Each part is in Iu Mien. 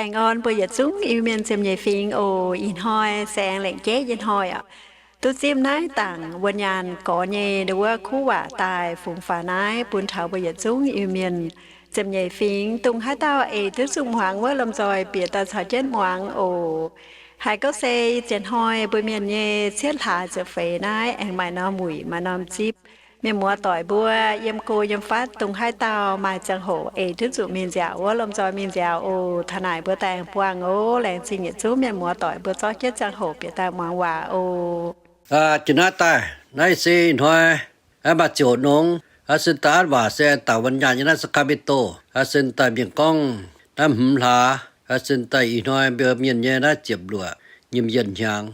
Baengh orn mbuo yietc zungv Iu-Mienh ziepc nyeic fingx oc. Ih hnoi se aengx lengc jeiv nyei hnoi oc. Duqv zipv naaiv dangc wuonh nyaanh gorx nyei nduov wuov kuv waac daaih fungx faaux naaiv bun taux mbuo yietc zungv Iu-Mienh ziepc nyeic fingx. Dongh haaix dauh eix duqv zuqc muangx wuov lomh nzoih bieqc daaih caux jienv muangx oc. Haiz gorngv se ih ziex hnoi mbuo mienh nyei cietv hlaax ziepc feix naaiv aengx maaih norm wuic maaih norm zipv. Mienh muoz doic mbuo yiem go yiem fatv dongh haaix dauh maaih ziangh hoc eix duqv zuqc mingh nziaauc wuov lomh nzoih mingh nziaauc oc. Taux naaic mbuo daaih aengx buangh oc. Laengz zingh yietc zungv mienh muoz doic mbuo zorqv jienv ziangh hoc bieqc daaih muangx waac oc. Jiex naaiv daaih, naaiv se ih hnoi maaih ziouc nongx, sin daaih an waac se dangc wuonh nyaanh nyei naaiv Sacramento, sin daaih mienh gorngv naaiv hmz hlaax, sin daaih ih hnoi mbuo mienh nyei naaiv ziepc luoqc, nyiemc yienc hnyangx,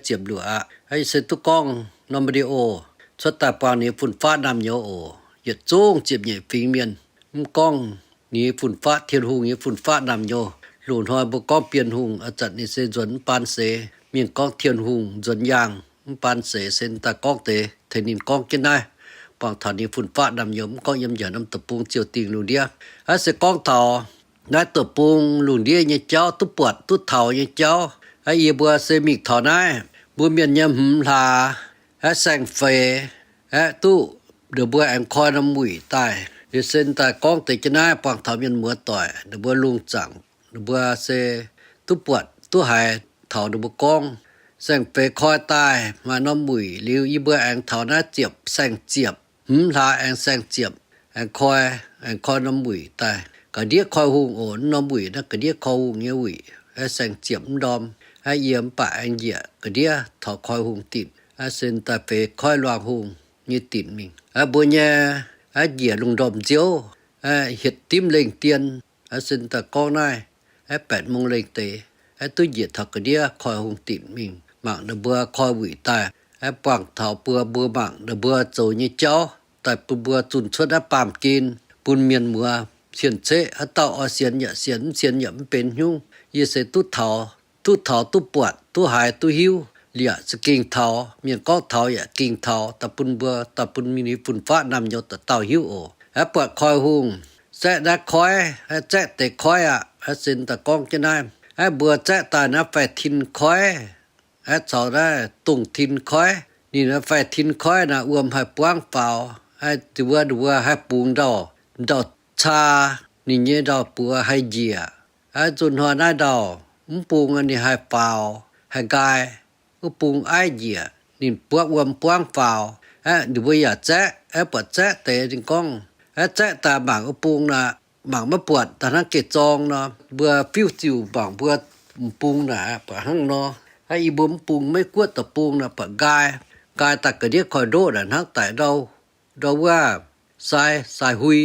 ziepc luoqc aqv. Yie se duqv gorngv norm video cuotv daaih buangh ninh fun-faqv naamh nyouz oc. Yietc zungv ziepc nyeic fingx mienh, mv gorngv ninh fun-faqv, Tin-Hungh nyei fun-faqv naamh nyouz. Loz-hnoi mbuo gorngv Bienh Hungh, a'zanc ninh se nzuonx mv baan seix. Mienh gorngv Tin-Hungh nzuonx yaangh mv baan seix, se daaih gorngv deix tengx ninh gorngv jienv naaiv, buangh taux ninh fun-faqv naamh nyouz, mv gorngv yiem njiec norm deic-bung ziouc dingh lungh ndiev. Aa, se gorngv taux naaiv deic-bung lungh ndiev nyei jauv, duqv buatc duqv taux nyei jauv. Aa, yie mbuo se mingh taux naaiv mbuo mienh nyei hmz hlaax, aa, saeng-feix, aa, duqv ninh mbuo aengx koi norm wuic daaih. Liuz se daaih gorngv deix jienv naaiv buangh taux mienh muoz doic ninh mbuo lungh zaangc, ninh mbuo se duqv buatc duqv haiz taux ninh mbuo gorngv saeng-feix koi daaih maaih norm wuic. Liuz yie mbuo aengx taux naaiv ziepc, saeng-ziepc, hmz hlaax aengx saeng-ziepc, aengx koi, aengx koi norm wuic daaih. Ga'ndiev koi hungh oc. Norm wuic naaiv ga'ndiev koi hungh nyei wuic, aa, saeng-ziepc mv ndorm. Aa, yie mv baac aengx njiec ga'ndiev taux koi hungh dinc, aa, se daaih feix koiv luangh hungh nyei dinc mingh. Aa, mbuo nyei, aa, njiec lungh ndorm nziouv, aa, hietc dimv lengh dien, aa, se daaih gorngv naaiv, aa, แปดโมง lengh deix, aa, duqv njiec taux ga'ndiev koi hungh dinc mingh, mangc ninh mbuo koi wuic daaih, aa, buangh taux mbuo, mbuo mangc ninh mbuo zoux nyei jauv daaih bun mbuo zunh cuotv naaiv baamh gen bun mienh muoz cien-ceqv, haaix dauh oix sienx yaac sienx, mv sienx yaac mv benx haaix nyungc. Yie se duqv taux, duqv taux duqv buatc duqv haiz duqv hiuv liaqc za'gengh taux, mienh gorngv taux yaac gengh taux, daaih bun mbuo, daaih bun ninh fun-faqv naamh nyouz dauh dauh hiuv oc. Aa, buatc koi hungh zaeqv naaiv koiv, aa, zaeqv deix koiv aqv. Aa, se daaih gorngv jienv naaiv, aa, mbuo zaeqv daaih naaiv faix-tin koiv, aa, caux naaiv dongh tin koiv. Ninh naaiv faix-tin koiv naaiv wuom haih buangv faaux, aa, ninh mbuo, ninh mbuo haih bungx ndau, ndau caa, ninh nyei ndau-buoz haih njiec. Aa, zunh hnoi naaiv ndau, mv bung ninh haih faaux haih nqaai, wuov bung aiv njiec, ninh buov wuom buangv faaux. Aa, ninh mbuo yaac zaeqv, aa, buatc zaeqv deix ninh gorngv, aa, zaeqv daaih mangc wuov bung naaic, mangc maiv buatc, daaih hnangv geh zorng nor, mbuo fiuv-ziuc mangc mbuo m'bung naaic buatc hnangv nor. Aa, yie mbuo m'bung maiv guoqv deic-bung naaic buatc nqaai, nqaai daaih ga'ndiev koi ndoqv naaic hnangv daic ndau, ndau wuov sai, sai hui,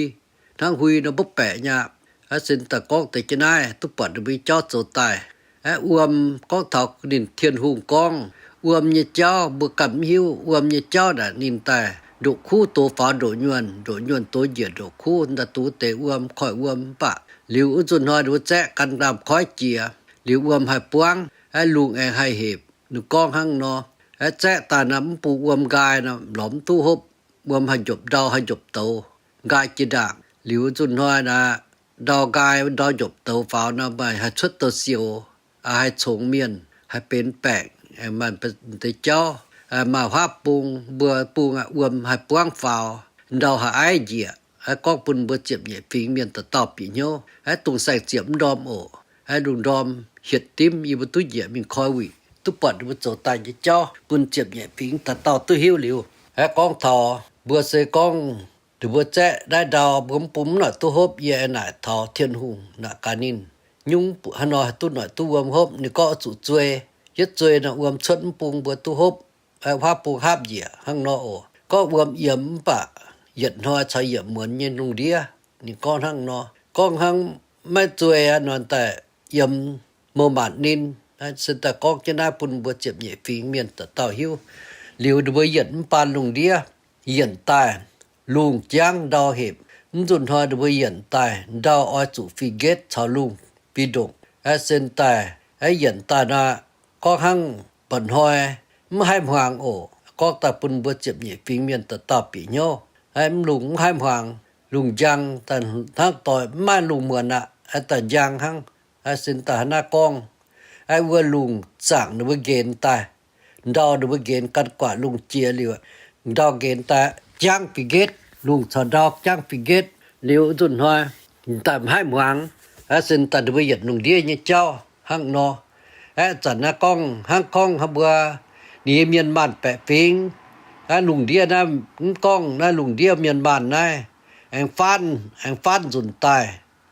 hnangv hui nor mbuov baeqc nyei aqv. Aa, se daaih gorngv deix jienv naaiv duqv buatc ninh mbuo nyei jauv zoux daaih. Aa, wuom gorngv taux ninh Tin-Hungh gorngv wuom nyei jauv mbuo ganh mv hiuv. Wuom nyei jauv naaic ninh daaih ndoqc kuv doz faaux ndoqc nyuonh, ndoqc nyuonh doz njiec ndoqc kuv, daaih dungx deix wuom, koiv wuom mv baac liuz wuov nzunc hnoi ninh mbuo zaeqv gan ndaamv-koiv jiex, liuz wuom haih buangv, aa, lungh aengx haih hepc. Ninh gorngv hnangv nor. Aa, zaeqv daaih naaic mv bung wuom nqaai nor, lorz mv duqv hopv. Wuom haih njopc ndau haih njopc douz, nqaai jiex ndaangc. Liuz nzunc hnoi naaic, ndau nqaai ndau njopc douz faaux nor, maaih haih cuotv douz-sioux, aa, haih congx mienh, haih benx baengc, aengx maaih deix jauv, aa, maaih huaav bung, mbuo bung aqv, wuom haih buangv faaux, ndau haih aiv njiec. Aa, gorngv bun mbuo ziepc nyeic fingx mienh dauh dauh bieqc hnyouv. Aa, dongh saeng-ziepc mv ndorm oc. Aa, lungh ndorm hietc dimv yie mbuo duqv njiec mingh koi wuic, duqv buatc ninh mbuo zoux daaih nyei jauv bun ziepc nyeic fingx dauh dauh duqv hiuv liuz. Aa, gorngv taux mbuo se gorngv ninh mbuo zaeqv naaiv ndau mbuo mv bung mv noic duqv hopv, yie aengx naaic taux Tin-Hungh naaic gaax ninh, nyungc hnangv nor haih duqv noic duqv wuom hopv. Ninh gorngv oix zuqc zuei, yietv zuei nor wuom cuotv mv bung mbuo duqv hopv, aa, huaav bung haapv njiec hnangv nor oc. Gorngv wuom yiem mv baac yietc hnoi caux yietc muonz nyei lungh ndiev. Ninh gorngv hnangv nor, gorngv hnangv maiv zuei aqv nor daaih yiem mouc maanc ninh. Aa, se daaih gorngv jienv naaiv bun mbuo ziepc nyeic fingx mienh dauh dauh hiuv. Liuz ninh mbuo yienc mv baan lungh ndiev, yienc daaih lungh jangv ndau hepc. Mv nzunc hnoi ninh mbuo yienc daaih ndau oix zuqc fih nqetv caux lungh fih ndongc. Aa, se daaih, aa, yienc daaih nor, gorngv hnangv mba'hnoi mv haih hmuangx oc. Gorngv daaih bun mbuo ziepc nyeic fingx mienh dauh dauh bieqc hnyouv. Aa, mv lungh mv haih hmuangx, lungh njang daaih hnangv doic mv maaih lungh muonc aqv. Aa, daaih njang hnangv Aa, sin daaih hnangv naaiv gorngv, aa, wuov lungh zaangc ninh mbuo nqenx daaih, ndau ninh mbuo nqenx gan guatc lungh jiex liuz, ndau nqenx daaih jangv fingx nqetv, lungh caux ndau jangv fingx nqetv liuz, nzunc hnoi daaih maiv haih hmuangx. Aa, sin daaih ninh mbuo yietc lungh ndiev nyei jauv hnangv nor. Aa, zanc naaiv gorngv hnangv gorngv hnangv mbuo ninh nyei mienh maanh baeqc fingx, aa, lungh ndiev naaiv mv gorngv naaiv lungh ndiev mienh maanh naaiv aengx faanv, aengx faanv nzunc daaih.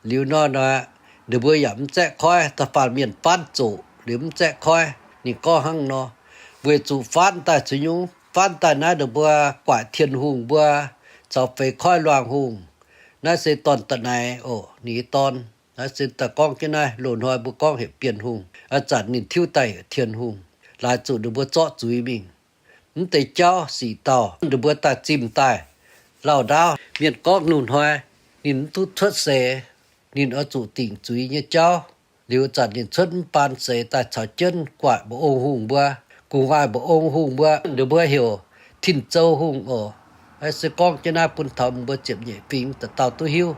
Liuz nor nor, ninh mbuo yaac mv zaeqv koiv, da'faanh mienh faanv zoqc liuz mv zaeqv koiv. Ninh gorngv hnangv nor, weic zuqc faanv daaih zuqc nyungc, faanv daaih naaiv ninh mbuo guaaic Tin-Hungh mbuo caux feix koiv luangh hungh. Naaiv se dorn da'naix oc, ninh nyei dorn. Naaiv se daaih gorngv jienv naaiv loz-hnoi mbuo gorngv heuc Bienh Hungh, aa, zanc ninh tiuv daaih heuc Tin-Hungh, laaix zuqc ninh mbuo zorqv zuiz mingh. Mv deix jauv sic dauh ninh mbuo daaih zimh daaih lauh ndaauv. Mienh gorngv loz-hnoi ninh mv duqv cuotv seix, ninh oix zuqc dingc zuiz nyei jauv. Liuz zanc ninh cuotv mv baan seix daaih caux jienv guaaic mba'ong hungh mbuo, gu'nguaaic mba'ong hungh mbuo, ninh mbuo heuc Tin-Zou Hungh oc. Aa, se gorngv jienv naaiv bun taux mbuo ziepc nyeic fingx dauh dauh duqv hiuv.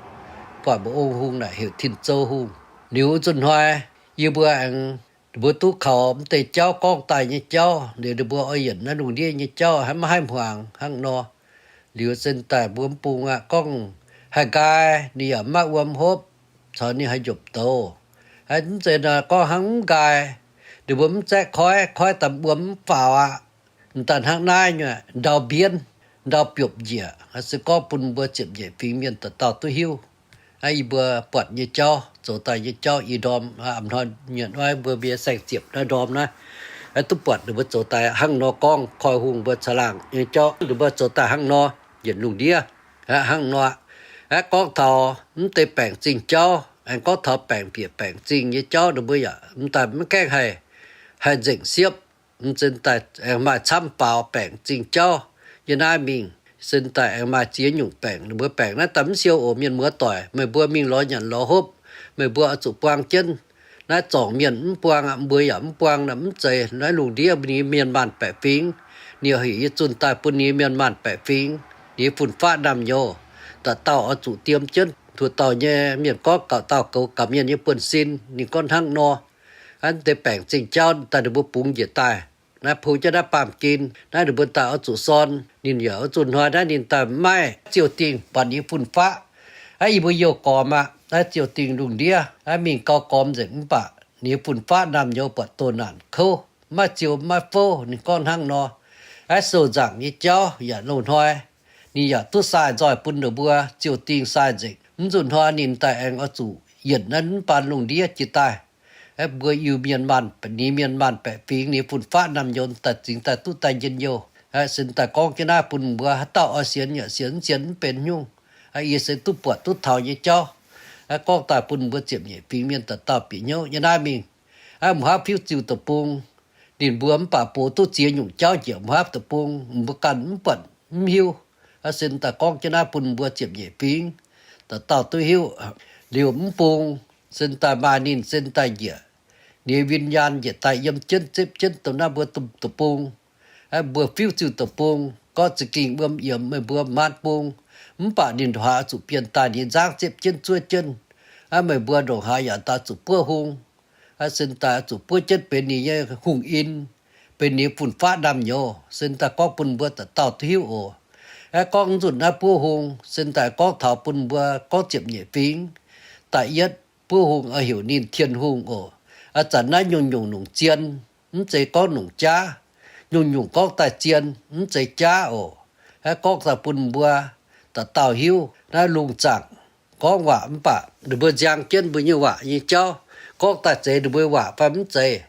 Guaaic mba'ong hungh naaic heuc Tin-Zou Hungh. Liuz nzunc hnoi yie mbuo aengx, ninh mbuo duqv kaux mv deix jauv gorngv daaih nyei jauv liuz, ninh mbuo oix yienc naaiv lungh ndiev nyei jauv hnangv maiv haih hmuangx hnangv nor. Liuz sin daaih mbuo mv bung aqv, gorngv haih nqaai ninh yaac maiv wuom hopv, caux ninh haih njopc douz. Aa, mv zeiz nor gorngv hnangv mv nqaai, ninh mbuo mv zaeqv koiv, koiv daaih wuom mv faaux aqv. Daaih hnangv naaiv nyei ndau mbienv, ndau biopv njiec. Aa, se gorngv bun mbuo ziepc nyeic fingx mienh dauh dauh duqv hiuv. Aa, yie mbuo buatc nyei jauv, zoux daaih nyei jauv, yie ndorm, aa, a'hnoi nyienc hnoi mbuo mienh saeng-ziepc naaiv ndorm naaiv, aa, duqv buatc ninh mbuo zoux daaih hnangv nor gorngv koi hungh mbuo caangh laangh nyei jauv, ninh mbuo zoux daaih hnangv nor yienc lungh ndiev. Aa, hnangv nor, aa, gorngv taux mv deix baengc zingh jauv, aengx gorngv taux baengc bieqc baengc zingh nyei jauv, ninh mbuo yaac mv daaih mv gaengh haih, haih nzengc siepv. Mv zin daaih aengx maaih camv faaux baengc zingh jauv. Yie naaiv mingh sin daaih aengx maaih ziex nyungc baengc. Ninh mbuo baengc naaiv daaih mv siou oc, mienh muoz doic, meih mbuo mingh lorz nyanc lorz hopv, meih mbuo oix zuqc buang jienv. Naaiv zorngc mienh mv buang aqv, mbuo yaac mv buang naaic, mv zeiz naaiv lungh ndiev mbuo nyei mienh maanh baeqc fingx. Ninh heuc yie zunh daaih bun ninh nyei mienh maanh baeqc fingx, ninh nyei fun-faqv naamh nyouz, dauh dauh oix zuqc diem jienv. Nduqc dauh nyei mienh gorngv gauh dauh goux gauh mienh nyei buonv-sin. Ninh gorngv hnangv nor. Aa, deix baengc zingh jauv daaih ninh mbuo bungx njiec daaih. Naaiv pou jienv naaiv baamh gen naaiv, ninh mbuo daaih oix zuqc sorn. Ninh yaac oix zuqc hnoi naaiv ninh daaih maiv ziouh dingh buatc ninh nyei fun-faqv. Aa, yie mbuo youh gormx aqv, naaiv ziouh dingh lungh ndiev, aa, mingh gauh gormx nzengc mv baac ninh nyei fun-faqv naamh nyouz buatc doh naanc kouv, maiv ziouh maiv fouv. Ninh gorngv hnangv nor. Aa, sou nzaangc nyei jauv yaac loz-hnoi ninh yaac duqv sai nzoih bun ninh mbuo ziouh dingh sai nzengc. Mv zuqc hnoi ninh daaih aengx oix zuqc yienc naaiv mv baan lungh ndiev jiex daaih. Aa, mbuo Iu-Mienh maanh, ninh mienh maanh baeqc fingx, ninh fun-faqv naamh nyouz daaih zingx daaih duqv daaih njien-youh. Aa, sin daaih gorngv jienv naaiv bun mbuo haaix dauh oix sienx yaac sienx, mv sienx mv benx nyungc. Aa, yie se duqv buatc duqv taux nyei jauv. Aa, gorngv daaih bun mbuo ziepc nyeic fingx mienh dauh dauh bieqc hnyouv nyei naaiv mingh. Aa, mv haapv fiuv ziuh deic-bung, ninh mbuo mv baac box duqv ziex nyungc jauv njiec mv haapv deic-bung, mbuo ganh mv buatc mv hiuv. Aa, sin daaih gorngv jienv naaiv bun mbuo ziepc nyeic fingx dauh dauh duqv hiuv. Liuz mv bung, sin daaih maaih ninh sin daaih njiec, ninh nyei win-nyaanh njiec daaih yiem jienv zipv jienv dongh naaiv mbuo deic-bung. Aa, mbuo fiuv ziuh deic-bung, gorngv za'gengh wuom yiemx meih mbuo maanc bung, mv baac ninh ndongc haaix zuqc bienh daaih ninh nzangv zipv jienv zuov jienv. Aa, meih mbuo ndongc haaix yaac daaih zuqc buov hung. Aa, sin daaih zuqc buov jienv benx ninh nyei hungh in, benx ninh fun-faqv naamh nyouz. Sin daaih gorngv bun mbuo dauh dauh duqv hiuv oc. Aa, gorngv nzunc naaiv buov hung, sin daaih gorngv taux bun mbuo gorngv ziepc nyeic fingx. Da'yietv buov hung oix heuc ninh Tien Hungh oc. Aa, zanc naaiv nyungc-nyungc nungc zien, mv zeiz gorngv nungc jaav. Nyungc-nyungc gorngv daaih zien, mv zeiz jaav oc. Aa, gorngv daaih bun mbuo dauh dauh hiuv. Naaiv lungh zaangc gorngv waac mv baac ninh mbuo nziang jienv mbuo nyei waac nyei jauv. Gorngv daaih zeiz ninh mbuo waac fai mv zeiz?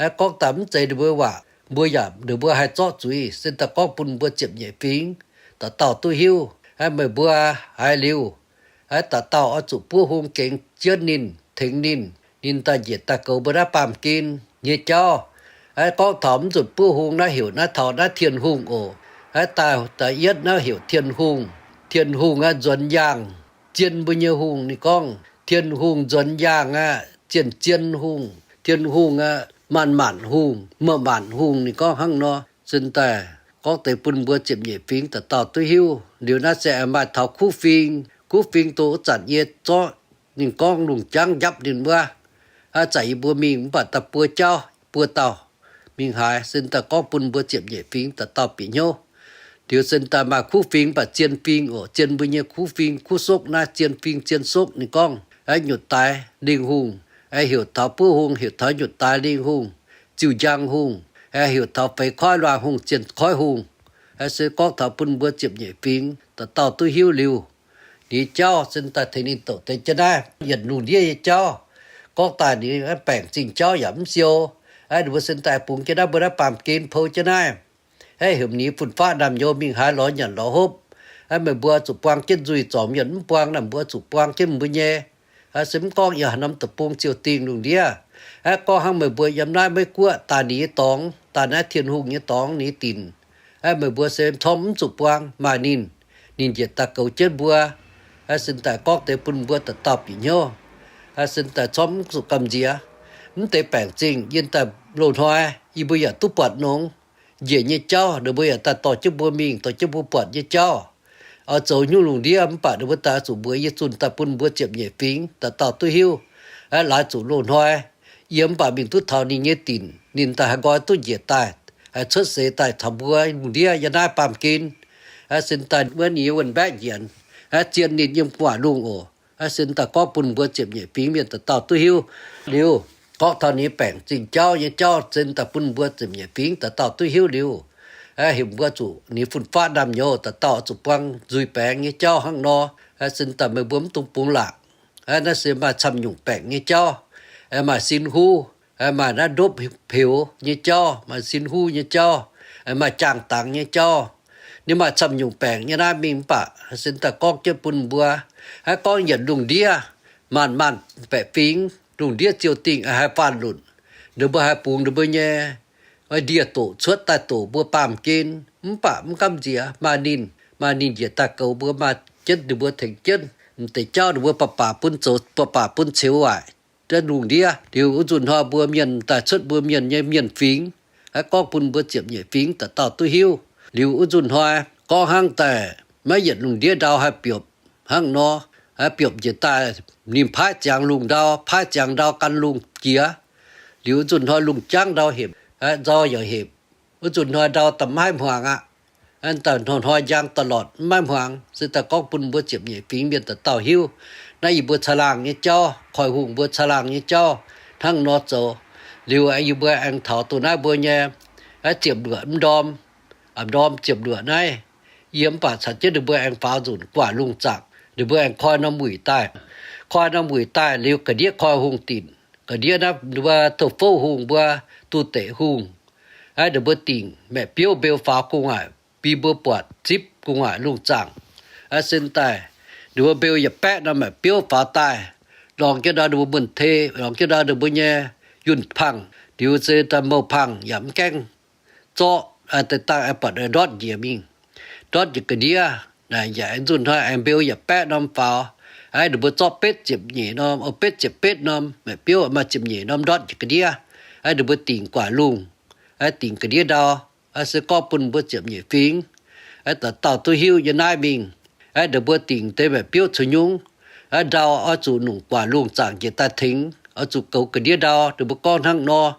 Aa, gorngv daaih mv zeiz ninh mbuo waac, mbuo yaac ninh mbuo haih zorqv zuiz. Sin daaih gorngv bun mbuo ziepc nyeic fingx dauh dauh duqv hiuv. Aa, meih mbuo haiz liuz, aa, dauh dauh oix zuqc buov hung gengx jienv ninh, tengx ninh, ninh daaih njiec daaih goux mbuo naaiv baamh gen nyei jauv. Aa, gorngv taux mv nzunc buov hung naaiv heuc naaiv taux naaiv Tien Hungh oc. Aa, daaih da'yietv naaiv heuc Tien Hungh. Tien Hungh aqv, nzuonx yaangh, zien mbuo nyei hungh. Ninh gorngv Tien Hungh nzuonx yaangh aqv, zien-zien hungh. Tien Hungh aqv, maanc-maanc hungh, maaih maanc hungh. Ninh gorngv hnangv nor. Sin daaih gorngv deix bun mbuo ziepc nyeic fingx dauh dauh duqv hiuv. Liuz naaiv se aengx maaih taux Kuv Fing. Kuv Fing dongh wuov zanc yie zorqv ninh gorngv lungh jangv njapv ninh wuov. Aav zanc yie mbuo mingh mv baac daaih buo jauv buo dauh mingh haaix, se daaih gorngv bun mbuo ziepc nyeic fingx dauh dauh bieqc hnyouv. Liuz se daaih maaih kuv fingx mv baac zien fingx oc, zien mbuo nyei kuv fingx, kuv sokv naaiv, zien fingx zien sokv. Ninh gorngv, aa, nyutc daaix lingh hungh, aa, heuc taux buov hungh, heuc taux nyutc daaix lingh hungh, ziuh njang hungh, aa, heuc taux feix koiv luangh hungh, zienh koiv hungh. Aa, se gorngv taux bun mbuo ziepc nyeic fingx dauh dauh duqv hiuv liuz, ninh nyei jauv se daaih tengx ninh douc deix jienv naaiv yietc lungh ndiev nyei jauv. Gorngv daaih ninh baengc zingh jauv yaac mv siou. Aa, ninh mbuo se daaih bungx jienv naaiv mbuo naaiv baamh gen pou jienv naaiv. Aa, heuc ninh fun-faqv naamh nyouz mingh haaix lorz nyanc lorz hopv. Aa, meih mbuo zuqc buang jienv nzuih, zorc mienh mv buang naaic, mbuo zuqc buang jienv mbuo nyei. Aa, se mv gorngv yiem haaix norm deic-bung ziouc dingh lungh ndiev. Aa, gorngv hnangv meih mbuo yiem naaiv Meiv Guoqv daaih ninh nyei dorngx, daaih naaiv Tin-Hungh nyei dorngx ninh dinc. Aa, meih mbuo se corngv mv zuqc buang, maaih ninh, ninh njiec daaih goux jienv mbuo. Aa, se daaih gorngv deix bun mbuo dauh dauh bieqc hnyouv. Aa, se daaih corngv mv zuqc gamh nziex. Mv deix baengc zingh yiem daaih loz-hnoi yie mbuo yaac duqv buatc nongx. Njiec nyei jauv ninh mbuo yaac daaih dorh jienv mbuo mingh, dorh jienv mbuo buatc nyei jauv. Oix zoux nyungc lungh ndiev mv baac ninh mbuo daaih zuqc mbuox yie zunh daaih bun mbuo ziepc nyeic fingx dauh dauh duqv hiuv. Aa, laaix zuqc loz-hnoi yie mv baac mingh duqv taux ninh nyei dinc, ninh daaih haih nqoi duqv njiec daaih, haih cuotv seix daaih caux mbuo lungh ndiev yiem naaiv baamh gen. Aa, se daaih wuov ninh nyei wuonh mbaeqv njiec, aa, zien ninh yiem gu'nguaaic lungh oc. Aa, se daaih gorngv bun mbuo ziepc nyeic fingx mienh dauh dauh duqv hiuv. Liuz gorngv taux ninh baengc zingh jauv nyei jauv se daaih bun mbuo ziepc nyeic fingx dauh dauh duqv hiuv liuz, aa, heuc mbuo zuqc ninh fun-faqv naamh nyouz dauh dauh zuqc buang nzuih baengx nyei jauv hnangv nor. Aa, se daaih meih mbuo mv dungx bungx laangc. Aa, naaiv se maaih camv nyungc baengc nyei jauv. Aa, maaih sin huv. Aa, maaih naaiv ndopv peux nyei jauv, maaih sin huv nyei jauv. Aa, maaih jaang dangx nyei jauv. Ninh maaih camv nyungc baengc nyei naaiv mingh mv baac se daaih gorngv jienv bun mbuo. Aa, gorngv yietc lungh ndiev maanc maanc baeqc fingx, lungh ndiev ziouc dingh haih faanh lunc. Ninh mbuo haih bungx ninh mbuo nyei ndie-doqc cuotv daaih doqc mbuo baamh gen. Mv baac mv gamh nziex maaih ninh, maaih ninh njiec daaih goux mbuo, maaih jienv ninh mbuo tengx jienv. M'deix jauv ninh mbuo baac baac bun zoux, baac baac bun ceux waaic. Daaih lungh ndiev liuz wuov nzunc hnoi mbuo mienh daaih cuotv mbuo mienh nyei mienh fingx. Aa, gorngv bun mbuo ziepc nyeic fingx dauh dauh duqv hiuv. Liuz wuov nzunc hnoi gorngv hnangv daaih maiv yietc lungh ndiev ndau haih biopc hnangv nor. Aa, biopc njiec daaih ninh paaiv ziangx lungh ndau, paaiv ziangx ndau gan lungh jiex. Liuz wuov nzunc hnoi lungh jangv ndau hepc, aa, nzau yaac hepc. Wuov nzunc hnoi ndau daaih maiv hmuangx aqv. Aa, daaih hnoi-hnoi njang da'lorqc maiv hmuangx. Se daaih gorngv bun mbuo ziepc nyeic fingx mienh dauh dauh hiuv. Naaiv yie mbuo caangh laangh nyei jauv, koiv-hungh mbuo caangh laangh nyei jauv hnangv nor zoux. Liuz yie mbuo aengx taux duqv naaiv mbuo nyei, aa, ziepc luoqc mv ndorm, aa, ndorm ziepc luoqc naaiv, yie mv baac caux jienv ninh mbuo aengx faaux nzunc gu'nguaaic lungh zaangc. Ninh mbuo aengx koi norm wuic daaih. Koi norm wuic daaih liuz ga'ndiev koiv-hungh dinc. Ga'ndiev naaiv ninh mbuo douz-fouv hungh mbuo, duqv deic hungh. Aa, ninh mbuo dingc maeqc biouv mbeu faaux gu'nguaaic, bi mbuo buatc zipv gu'nguaaic lungh zaangc. Aa, se daaih ninh mbuo mbeu yietc baeqv norm maeqc biouv faaux daaih, lorngx jienv ndau ninh mbuo muonh tei, lorngx jienv ndau ninh mbuo nyei yunh pangh, liuz se daaih mouh pangh yaac mv gaengh zorqv, aa, deix dangh aengx buatc ndortv njiec mingh. Ndortv njiec ga'ndiev naaic yaac aengx nzunc hnoi aengx mbeu yietc baeqv norm faaux. Aa, ninh mbuo zorqv betv ziepc nyeic norm, o, betv ziepc betv norm maeqc biouv maaih ziepc nyeic norm ndortv njiec ga'ndiev. Aa, ninh mbuo dingc gu'nguaaic lungh, aa, dingc ga'ndiev ndau. Aa, se gorngv bun mbuo ziepc nyeic fingx, aa, dauh dauh duqv hiuv yiem naaiv mingh. Aa, ninh mbuo dingc deix maeqc biouv caux nyungc, aa, ndau oix zuqc nungc gu'nguaaic lungh zaangc njiec daaih tengx, oix zuqc goux ga'ndiev ndau. Ninh mbuo gorngv hnangv nor,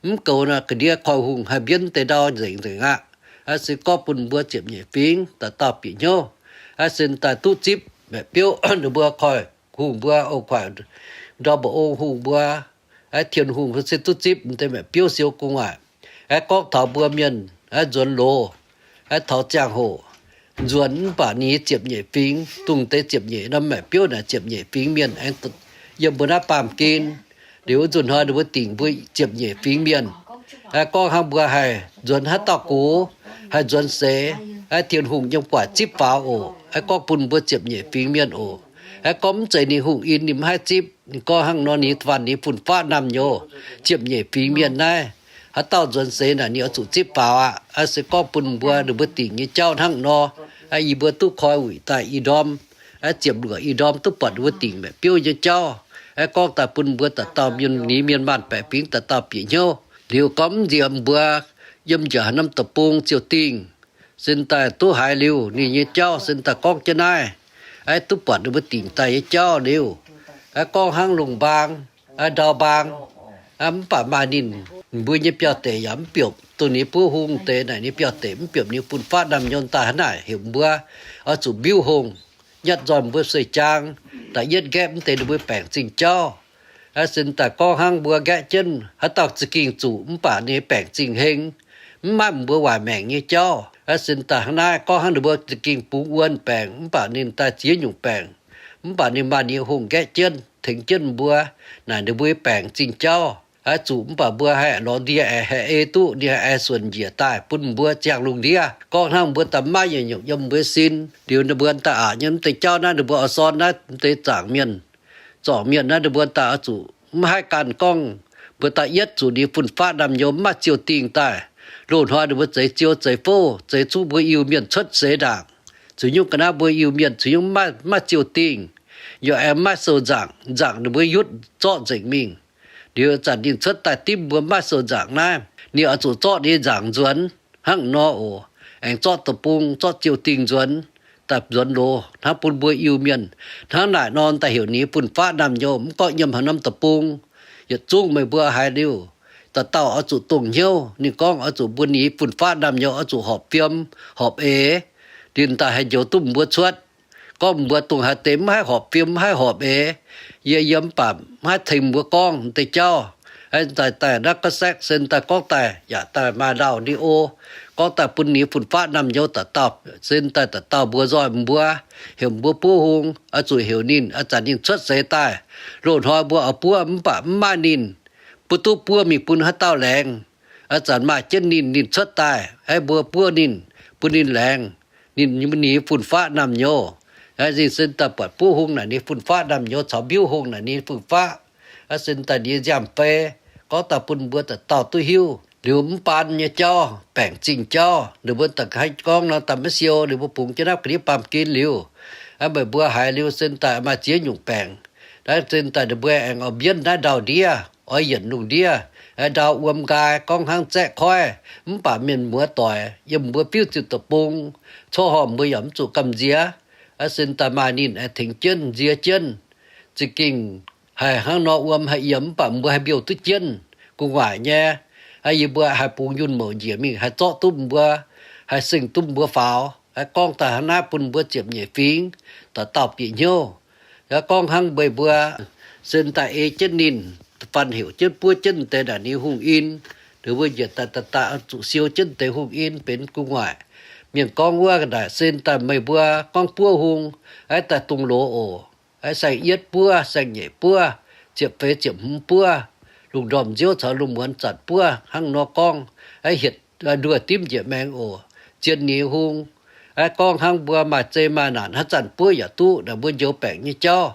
mv goux nor ga'ndiev koiv-hungh haih mbienv deix ndau nzengc nzengc aqv. Aa, se gorngv bun mbuo ziepc nyeic fingx dauh dauh bieqc hnyouv. Aa, se daaih duqv zipv maeqc biouv ninh mbuo koiv-hungh mbuo, o, koiv ndau mba'ong hungh mbuo, aa, Tin-Hungh se duqv zipv m'deix maeqc biouv siou gu'nguaaic. Aa, gorngv taux mbuo mienh, aa, nzuonx loz, aa, taux ziangh hoc nzuonx mv baac ninh nyei ziepc nyeic fingx, dongh deix ziepc nyeic norm maeqc biouv naaic ziepc nyeic fingx mienh aengx yiem mbuo naaiv baamh gen. Liuz wuov nzunc hnoi ninh mbuo dingc mbuo ziepc nyeic fingx mienh. Aa, gorngv hnangv mbuo haih nzuonx haaix dauh gox, haih nzuonx seix, aa, Tin-Hungh yiem gu'nguaaic zipv faaux oc. Aa, gorngv bun mbuo ziepc nyeic fingx mienh oc. Aa, gorngv mv zeiz ninh hungh in ninh maiv haih zipv, ninh gorngv hnangv nor ninh faanh ninh fun-faqv naamh nyouz ziepc nyeic fingx mienh naaiv, haaix dauh nzuonx seix naaic ninh oix zuqc zipv faaux aqv. Aa, se gorngv bun mbuo, ninh mbuo dingc nyei jauv hnangv nor. Aa, yie mbuo duqv koi wuic daaih i ndorm, aa, ziepc luoqc i ndorm duqv buatc ninh mbuo dingc maeqc biouv nyei jauv. Aa, gorngv daaih bun mbuo dauh dauh mienh, ninh mienh maanh baeqc fingx dauh dauh bieqc hnyouv. Liuz gorngv mv nziex mbuo yiem njiec haaix norm deic-bung ziouc dingh, sin daaih duqv haiz liuz ninh nyei jauv, sin daaih gorngv jienv naaiv, aa, duqv buatc ninh mbuo dingc daaih nyei jauv liuz, aa, gorngv hnangv lungh mbaang, aa, ndau mbaang, Mv baac maaih ninh, mbuo nyei biauv-deic yaac mv biopv. Dongh ninh buov hung deix naaic, ninh biauv-deic mv biopv ninh fun-faqv naamh nyouz daaih hnangv naaic, heuc mbuo oix zuqc mbiuv hungh, nyatv nzoih mbuo sueih jaang, da'yietv nqaeqv mv deix ninh mbuo baengc zingh jauv. Aa, sin daaih gorngv hnangv mbuo nqaeqv jienv haaix dauh za'gengh zuqc mv baac ninh baengc zingh heng, mv maaih mbuo waaic maengc nyei jauv. Aa, sin daaih hnangv naaiv gorngv hnangv ninh mbuo za'gengh bungx wuonh baengc mv baac ninh daaih ziex nyungc baengc, mv baac ninh maaih ninh hungh nqaeqv jienv tengx jienv mbuo, naaic ninh mbuo baengc zingh jauv. Aa, zuqc mv baac mbuo haih lorz ndie aengx haih ei duqv, ndie haih ei suonc njiec daaih bun mbuo ziangh lungh ndiev. Gorngv hnangv mbuo daaih maiv yietc nyungc yiem mbuo sin, liuz ninh mbuo daaih aqc nyei mv deix jauv naaiv ninh mbuo oix sorn naaiv mv deix zaangc mienh, zorngc mienh naaiv ninh mbuo daaih oix zuqc mv haih ganh gorngv mbuo da'yietv zuqc ninh fun-faqv naamh nyouz mv maaih ziou dingh daaih. Loz-hnoi ninh mbuo zeix ziou zeix fouv, zeix zuqc mbuo Iu-Mienh cuotv seix ndaangc. Zuqc nyungc ga'naaiv mbuo Iu-Mienh zuqc nyungc mv maaih ziou dingh, yaac aengx maiv sou nzaangc, nzaangc ninh mbuo yutv zorqv nzengc mingh. Liuz zanc ninh cuotv daaih dimv mbuo maiv sou nzaangc naaiv, ninh oix zuqc zorqv ninh nzaangc nzuonx hnangv nor oc. Aengx zorqv deic-bung, zorqv ziou dingh nzuonx, daaih nzuonx loz hnangv bun mbuo Iu-Mienh. Hnangv naaic nor daaih heuc ninh fun-faqv naamh nyouz mv gorngv yiem haaix norm deic-bung, yietc zungv meih mbuo haiz liuz, dauh dauh oix zuqc dongh hnyouv. Ninh gorngv oix zuqc mbuo ninh fun-faqv naamh nyouz oix zuqc horpc fiem horpc eix, ninh daaih haih njoux duqv mbuo cuotv. Gorngv mbuo dongh haaix deix mv haih horpc fiem mv haih horpc eix, yie yiem mv baac mv haih tengx mbuo gorngv deix jauv. Daaih daaih naaiv ga'saeqv sin daaih gorngv daaih yaac daaih maaih lauh ni o, gorngv daaih bun ninh fun-faqv naamh nyouz dauh dauh, sin daaih dauh dauh mbuox nzoih mbuo, heuc mbuo buov hung, oix zuqc heuc ninh, aa, zanc ninh cuotv seix daaih. Loz-hnoi mbuo oix buov mv baac mv maaih ninh, mbuo duqv buov mingh bun haaix dauh laengz? Aa, zanc maaih jienv ninh, ninh cuotv daaih, aa, mbuo buov ninh, bun ninh laengz, ninh, ninh fun-faqv naamh nyouz. Aa, ninh sin daaih buatc buov hung naaic ninh fun-faqv naamh nyouz caux mbiuv hung naaic ninh fun-faqv. Aa, sin daaih ninh nziaamv fei, gorngv daaih bun mbuo dauh dauh duqv hiuv. Liuz mv baan nyei jauv, baengc zingh jauv, ninh mbuo daaih gorngv nor daaih maiv siou, ninh mbuo bungx jienv naaiv ga'ndiev baamh gen liuz, aa, meih mbuo haiz liuz sin daaih maaih ziex nyungc baengc. Naaiv sin daaih ninh mbuo aengx oix mbienv naaiv ndau-ndiev, oix yienc lungh ndiev, ndau wuom nqaai gorngv hnangv zaeqv koiv, mv baac mienh muoz doic yiem mbuo fiuv ziepc deic-bung, coqv hormh mbuo yaac mv zuqc gamh nziex. Aa, sin daaih maaih ninh aengx tengx jienv nziex jienv, za'gengh haiz hnangv nor wuom haih yiem mv baac mbuo haih mbiouh duqv jienv gu'nguaaic nyei. Aa, yie mbuo haih bungx yunh mouc njiec mingh haih zorqv duqv mbuo, haih seng duqv mbuo faaux. Aa, gorngv daaih hnangv naaiv bun mbuo ziepc nyeic fingx dauh dauh bieqc hnyouv. Aa, gorngv hnangv meih mbuo sin daaih ei jienv ninh, fanh heuc jienv buov jienv deix naaic ninh hungh in, ninh mbuo njiec daaih daaih daaih zuqc siou jienv deix hungh in benx gu'nguaaic. Mienh gorngv wuov naaic sin daaih meih mbuo gorngv buov hung, aa, daaih dungx loz oc. Aa, saeng-yietv buov, saeng-nyeic buov, ziepc feix ziepc hmz buov, lungh ndorm nziouv caux lungh muonz zanc buov hnangv nor gorngv. Aa, hietc nduoh dimv njiec maengx oc. Zien ninh hung. Aa, gorngv hnangv mbuo maaih zei maaih naanc haaix zanc buov yaac duqv, naaic mbuo njoux baengc nyei jauv.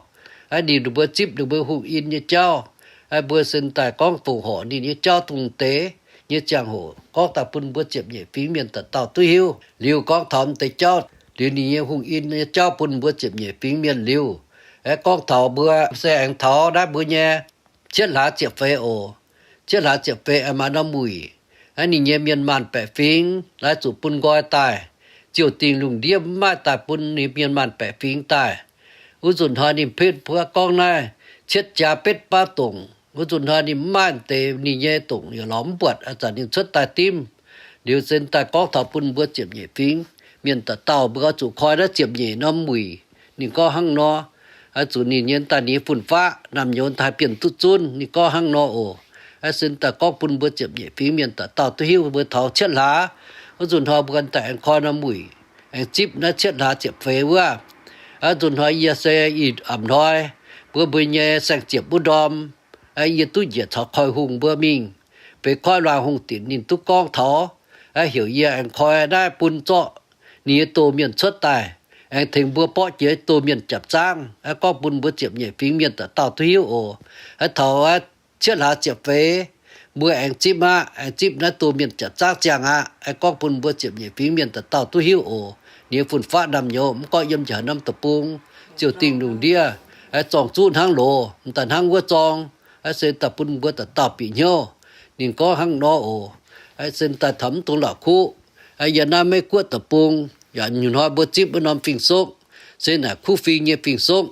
Aa, ninh mbuo zipv ninh mbuo hungh in nyei jauv. Aa, mbuo sin daaih gorngv fongc horc ninh nyei jauv dongh deix nyei ziangh hoc gorngv daaih bun mbuo ziepc nyeic fingx mienh dauh dauh duqv hiuv. Liuz gorngv taux deix jauv, liuz ninh nyei hungh in nyei jauv bun mbuo ziepc nyeic fingx mienh liuz, aa, gorngv taux mbuo se aengx taux naaiv mbuo nyei cietv hlaax ziepc feix oc. Cietv hlaax ziepc feix aengx maaih norm wuic. Aa, ninh nyei mienh maanh baeqc fingx laaic zuqc bun nqoi daaih. Ziouh dingh lungh ndiev mv maaih daaih bun ninh mienh maanh baeqc fingx daaih. Wuov nzunc hnoi ninh pitv buov gorngv naaiv cietv jaax betv baav dongc. Wuov nzunc hnoi ninh mv maaih deix ninh nyei dongc yaac lorz mv buatc, aa, zanc ninh cuotv daaih dimv. Liuz sin daaih gorngv taux bun mbuo ziepc nyeic fingx mienh dauh dauh mbuo oix zuqc koi naaiv ziepc nyeic norm wuic. Ninh gorngv hnangv nor, aa, zuqc ninh nyei daaih ninh fun-faqv naamh nyouz daaih bienh duqv zunv. Ninh gorngv hnangv nor oc. Aa, sin daaih gorngv bun mbuo ziepc nyeic fingx mienh dauh dauh duqv hiuv mbuo taux cietv hlaax. Wuov nzunc hnoi mbuo daaih aengx koi norm wuic, aengx zipv naaiv cietv hlaax ziepc feix wuov. Aa, nzunc hnoi yie se ih a'hnoi mbuo mbuo nyei saeng-ziepc wuov ndorm, aa, yie duqv njiec caux Koiv Hungh mbuo mingh, benx Koiv Luangh Hungh dinc ninh duqv gorngv taux, aa, heuc yie aengx koi naaiv bun zorqv ninh nyei doh mienh cuotv daaih, aengx tengx mbuo borqv jiex doh mienh japc zaangv. Aa, gorngv bun mbuo ziepc nyeic fingx mienh dauh dauh duqv hiuv oc. Aa, taux, aa, cietv hlaax ziepc feix, mbuo aengx zipv aqv, aengx zipv naaiv doh mienh japc zaangv ziangh aqv. Aa, gorngv bun mbuo ziepc nyeic fingx mienh dauh dauh duqv hiuv oc. Ninh nyei fun-faqv naamh nyouz mv gorngv yiem njiec haaix norm deic-bung, ziouh dingh lungh ndiev, aa, zorng zuqv hnangv loz, m'daaih hnangv wuov zorng. Aa, se daaih bun mbuo dauh dauh bieqc hnyouv. Ninh gorngv hnangv nor oc. Aa, se daaih taux mv dungx la'kuqv. Aa, yie naaiv Meiv Guoqv deic-bung, yaac nyungc hnoi mbuo zipv wuov norm fing-sokv, se naaic kuv fing nyei fing-sokv.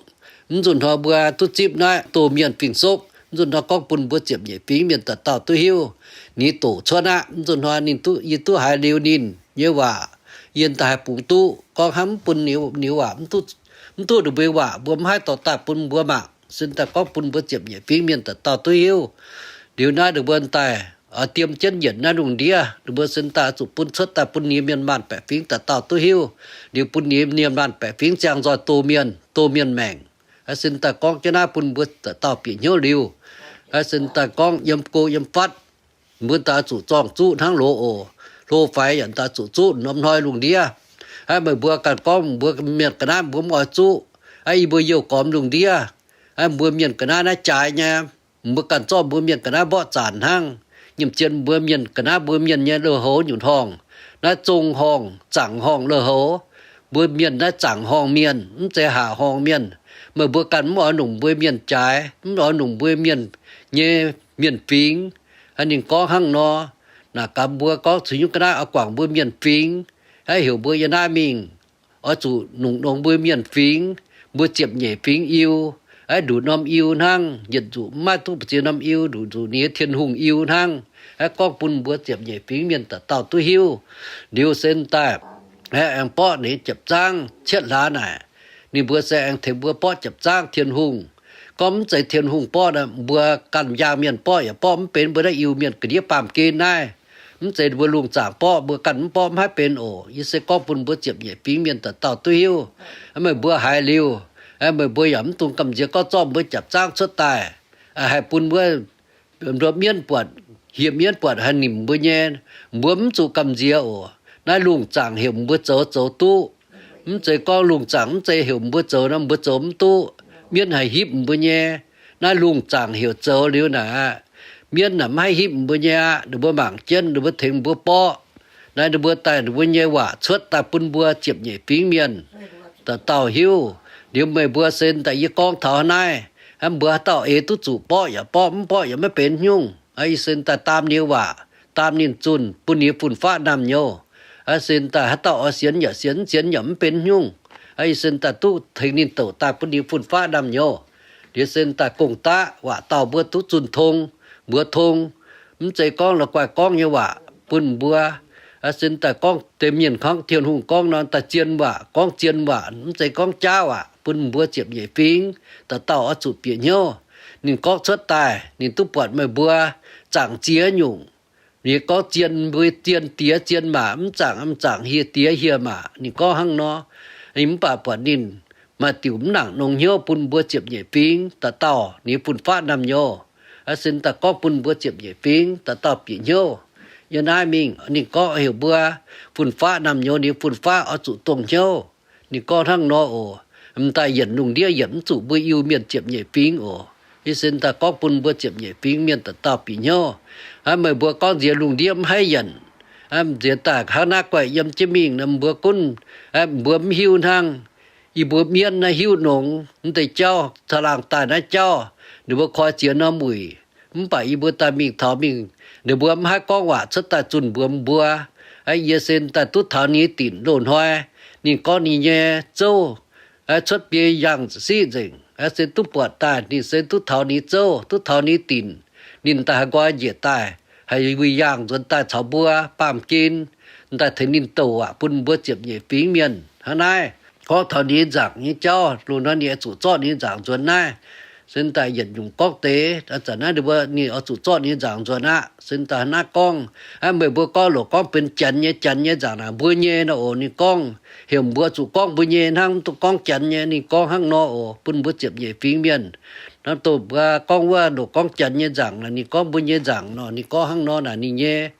Mv nzunc hnoi mbuo duqv zipv naaiv doh mienh fing-sokv, Mv nzunc hnoi gorngv bun mbuo ziepc nyeic fingx mienh dauh dauh duqv hiuv. Ninh doqc cuotv aqv. Mv nzunc hnoi ninh duqv, yie duqv haiz liuz ninh nyei waac, yie daaih haih bungx duqv. Gorngv hnangv mv bun ninh, ninh waac, mv duqv ninh mbuo waac, mbuo mv haih dorh daaih bun mbuo mangc. Sin daaih gorngv bun mbuo ziepc nyeic fingx mienh dauh dauh duqv hiuv. Liuz naaiv ninh mbuo daaih oix diem jienv yienc naaiv lungh ndiev, ninh mbuo sin daaih zuqc bun cuotv daaih bun ninh mienh maanh baeqc fingx dauh dauh duqv hiuv. Liuz bun ninh mienh maanh baeqc fingx ziangh nzoih doh mienh, doh mienh maengc. Sin daaih gorngv jienv naaiv bun mbuo dauh dauh bieqc hnyouv liuz, sin daaih gorngv yiem go yiem fatv, mbuo daaih zuqc zorng zuqv hnangv loz oc. Hlo faix yaac daaih zuqc zuqv norm hnoi lungh ndiev. Aa, meih mbuo ganh gorngv mbuo mienh ga'naaiv mbuo mv oix zuqv. Aa, yie mbuo youh gormx lungh ndiev. Aa, mbuo mienh ga'naaiv naaiv jaaix nyei. Mbuo ganh zorqv mbuo mienh ga'naaiv mborqv zaanc hnangv. Nyiemc zien mbuo mienh ga'naaiv mbuo mienh nyei lui-houx nyungc horngh. Naaiv zong horngh, zaangc horngh lui-houx. Mbuo mienh naaiv zaangc horngh mienh, mv zeiz haac horngh mienh. Meih mbuo ganh mv oix longc mbuo mienh jaaix, mv oix longc mbuo mienh nyei mienh fingx. Ninh gorngv hnangv nor, naaic gaax mbuo gorngv caux nyungc ga'naaiv oix guangc mbuo mienh fingx, heuc mbuo yiem naaiv mingh oix zuqc longc longx mbuo mienh fingx, mbuo ziepc nyeic fingx Iu, nduqc norm Iu hnangv, yietc nzuqc mv maaih duqv ba'ziex norm Iu, nduqc nzuqc ninh nyei Tin-Hungh Iu hnangv. Gorngv bun mbuo ziepc nyeic fingx mienh dauh dauh duqv hiuv. Liuz se daaih aengx borqv ninh nyei jiepc zaangv cietv hlaax naaic. Ninh mbuo se aengx tengx mbuo borqv jiepc zaangv Tin-Hungh. Gorngv mv zeiz Tin-Hungh borqv, mbuo ganh njang mienh borqv yaac borqv mv benx mbuo naaiv Iu-Mienh ga'ndiev baamh gen naaiv. Mv zeiz mbuo lungh zaangc borqv, mbuo ganh mv borqv mv haih benx oc. Yie se gorngv bun mbuo ziepc nyeic fingx mienh dauh dauh duqv hiuv. Meih mbuo haiz liuz, meih mbuo yaac mv dungx gamh nziex gorngv zorqv mbuo jiepc zaangv cuotv daaih, haih bun mbuo nduov mienv buatc, hieh mienv buatc haih nimc mbuo nyei. Mbuo mv zuqc gamh nziex oc. Naaiv lungh zaangc heuc mbuo zoux, zoux duqv. Mv zeiz gorngv lungh zaangc mv zeiz heuc mbuo zoux nor, mbuo zoux mv duqv. Mienv haih hipv mbuo nyei. Naaiv lungh zaangc heuc zoux liuz naaic aqv, mienv naaic mv haih hipv mbuo nyei aqv. Ninh mbuo mangc jienv, ninh mbuo tengx mbuo borqv. Naaiv ninh mbuo daaih ninh mbuo nyei waac cuotv daaih bun mbuo ziepc nyeic fingx mienh dauh dauh hiuv. Liuz meih mbuo se daaih yie gorngv taux naaiv, mbuo haaix dauh eix duqv zuqc borqv yaac borqv, mv borqv yaac maiv benx nyungc. Yie se daaih daam ninh waac, daam ninh zunh, bun ninh fun-faqv naamh nyouz. Se daaih haaix dauh oix sienx yaac sienx, mv sienx yaac mv benx nyungc. Yie se daaih duqv tengx ninh douc daaih bun ninh fun-faqv naamh nyouz. Liuz se daaih gong-daqv waac dauh mbuo duqv zunh tong, mbuox tong. Mv zeiz gorngv la'guaih gorngv nyei waac bun mbuo. Se daaih gorngv deix mienh gorngv Tin-Hungh gorngv nor daaih zien waac, gorngv zien waac, mv zeiz gorngv jaav waac bun mbuo ziepc nyeic fingx dauh dauh oix zuqc bieqc hnyouv. Ninh gorngv cuotv daaih ninh duqv buatc meih mbuo zaangc ziex nyungc. Ninh gorngv zien mbuo, zien diex zien maac, mv zaangc, mv zaangc hieh diex hieh maac. Ninh gorngv hnangv nor, mv baac buatc ninh maaih diuc mv nangc nongx hnyouv bun mbuo ziepc nyeic fingx dauh dauh ninh fun-faqv naamh nyouz. Sin daaih gorngv bun mbuo ziepc nyeic fingx dauh dauh bieqc hnyouv. Yiem naaiv mingh ninh gorngv heuc mbuo fun-faqv naamh nyouz, ninh fun-faqv oix zuqc dongh hnyouv. Ninh gorngv hnangv nor oc. M'daaih yienc lungh ndiev yienc mv zuqc mbuo Iu-Mienh ziepc nyeic fingx oc. Yie se daaih gorngv bun mbuo ziepc nyeic fingx mienh dauh dauh bieqc hnyouv. Aa, meih mbuo gorngv nziex lungh ndiev mv haih yienc, nziex daaih hnangv naaiv guaih yiem jienv mingh nor mbuo gunv, mbuo mv hiuv hnangv. Yie mbuo mienv naaiv hiuv nongx, mv deix jauv caangh laangh daaih naaiv jauv, ninh mbuo koi ziex norm wuic. Mv baac yie mbuo daaih mingh taux mingh, ninh mbuo mv haih gorngv waac cuotv daaih zunh mbuox mbuo. Yie se daaih duqv taux ninh dinc loz-hnoi, ninh gorngv ninh nyei zouv cuotv biei yangh siqv nzengc. Se duqv buatc daaih ninh se duqv taux ninh zouv, duqv taux ninh dinc, ninh daaih haih nqoi njiec daaih, haih wuic yaangh nzuonx daaih caux mbuo baamh gen, daaih tengx ninh douc waac bun mbuo ziepc nyeic fingx mienh. Hnangv naaiv gorngv taux ninh nzaangc nyei jauv, loz-hnoi ninh oix zuqc zorqv ninh nzaangc nzuonx naaiv. Se daaih yietc nyungc gorngv deix, zanc naaiv ninh mbuo ninh oix zuqc zorqv ninh nzaangc nzuonx aqv. Se daaih naaiv gorngv, meih mbuo gorngv loc gorngv benx janx nyei, janx nyei nzaangc naaic mbuo nyei nor oc. Ninh gorngv heuc mbuo zuqc gorngv mbuo nyei hnangv, mv dungx gorngv janx nyei. Ninh gorngv hnangv nor oc, bun mbuo ziepc nyeic fingx mienh. Hnangv dongh mbuo gorngv wuov loc gorngv janx nyei nzaangc naaic, ninh gorngv mbuo nyei nzaangc nor, ninh gorngv hnangv nor naaic ninh nyei.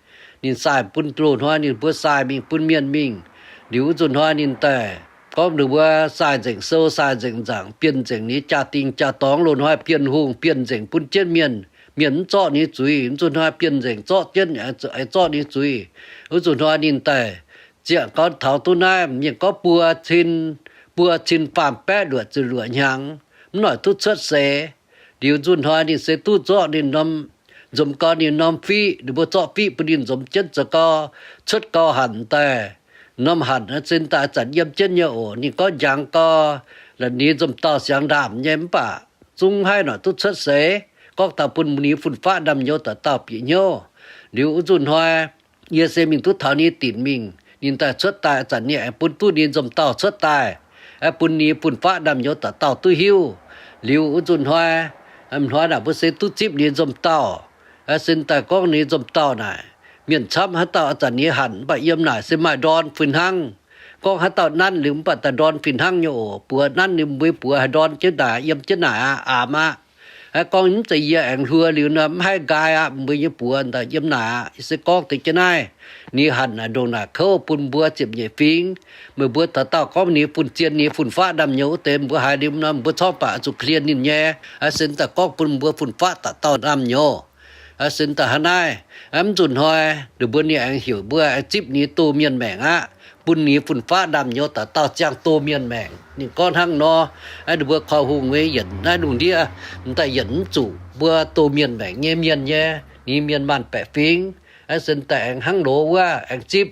Ninh sai bun loz-hnoi ninh mbuo sai mingh bun mienh mingh. Liuz wuov nzunc hnoi ninh daaih gorngv ninh mbuo sai nzengc sou, sai nzengc nzaangc, bienh nzengc ninh jaa-dingh jaa-dorngx. Loz-hnoi Bienh Hungh bienh nzengc bun jienv mienh, mienh mv zorqv ninh zuiz. Wuov nzunc hnoi bienh nzengc zorqv jienv, zorqv ninh zuiz. Wuov nzunc hnoi ninh daaih ziangh gorn taux duqv naaiv mienh gorngv buo cin, buo cin faam baeqv luoqc ziepc luoqc hnyangx, mv noic duqv cuotv seix. Liuz nzunc hnoi ninh se duqv zorqv ninh norm, nzomz gau ninh norm fiqv, ninh mbuo zorqv fiqv bun ninh nzomz jienv zoux gau, cuotv gau hanc daaih. Norm hanc se daaih zanc yiem jienv nyei oc. Ninh gorngv njangx gau, la'nix nzomz dauh siangx ndaamv nyei mv baac zungv haih noic duqv cuotv seix. gorngv taux bun ninh fun-faqv ndaamv-nyouz dauh dauh bieqc hnyouv. Liuz wuov nzunc hnoi yie se mingh duqv taux ninh dinc mingh, ninh daaih cuotv daaih, ih zanc ninh aengx bun duqv ninh nzomh dauh cuotv daaih, bun ninh fun-faqv ndaamv-nyouz dauh dauh duqv hiuv. Liuz wuov nzunc hnoi, hnoi naaic mbuo se duqv zipv ninh nzomh dauh. Sin daaih gorngv ninh nzomh dauh naaic, mienh camv haaix dauh ih zanc ninh hanc mv baac yiem naaic se maaih ndorn fih hnangv. Gorngv haaix dauh nanv liuz mv baac daaih ndorn fih hnangv nyei oc. Buoz nanv liuz mbuo buoz haih ndorn jienv naaic, yiem jienv naaic aqv, aamx aqv. Gorngv mv zeiz yie aengx hluo liuz nor mv haih nqaai aqv, mbuo nyei buoz daaih yiem naaic aqv. Yie se gorngv deix jienv naaiv, ninh hanc naaic ndongc naaic kouv bun mbuo ziepc nyeic fingx. Meih mbuo dauh dauh gorngv ninh fun-zien ninh fun-faqv ndaamv-nyouz wuov deix mbuo haiz liuz nor mbuo corc baac zuqc klien ninh nyei. Sin daaih gorngv bun mbuo fun-faqv dauh dauh ndaamv-nyouz. Sin daaih hnangv naaiv, mv nzunc hnoi ninh mbuo ninh aengx heuc mbuo aengx zipv ninh doh mienh maengc aqv, bun ninh fun-faqv ndaamv-nyouz dauh dauh ziangh doh mienh maengc. Ninh gorngv hnangv nor, ninh mbuo korv hungh nyei yienc naaiv lungh ndiev, daaih yienc mv zuqc mbuo doh mienh maengc nyei mienh nyei, ninh mienh maanh baeqc fingx. Sin daaih aengx hnangv loz wuov aengx zipv.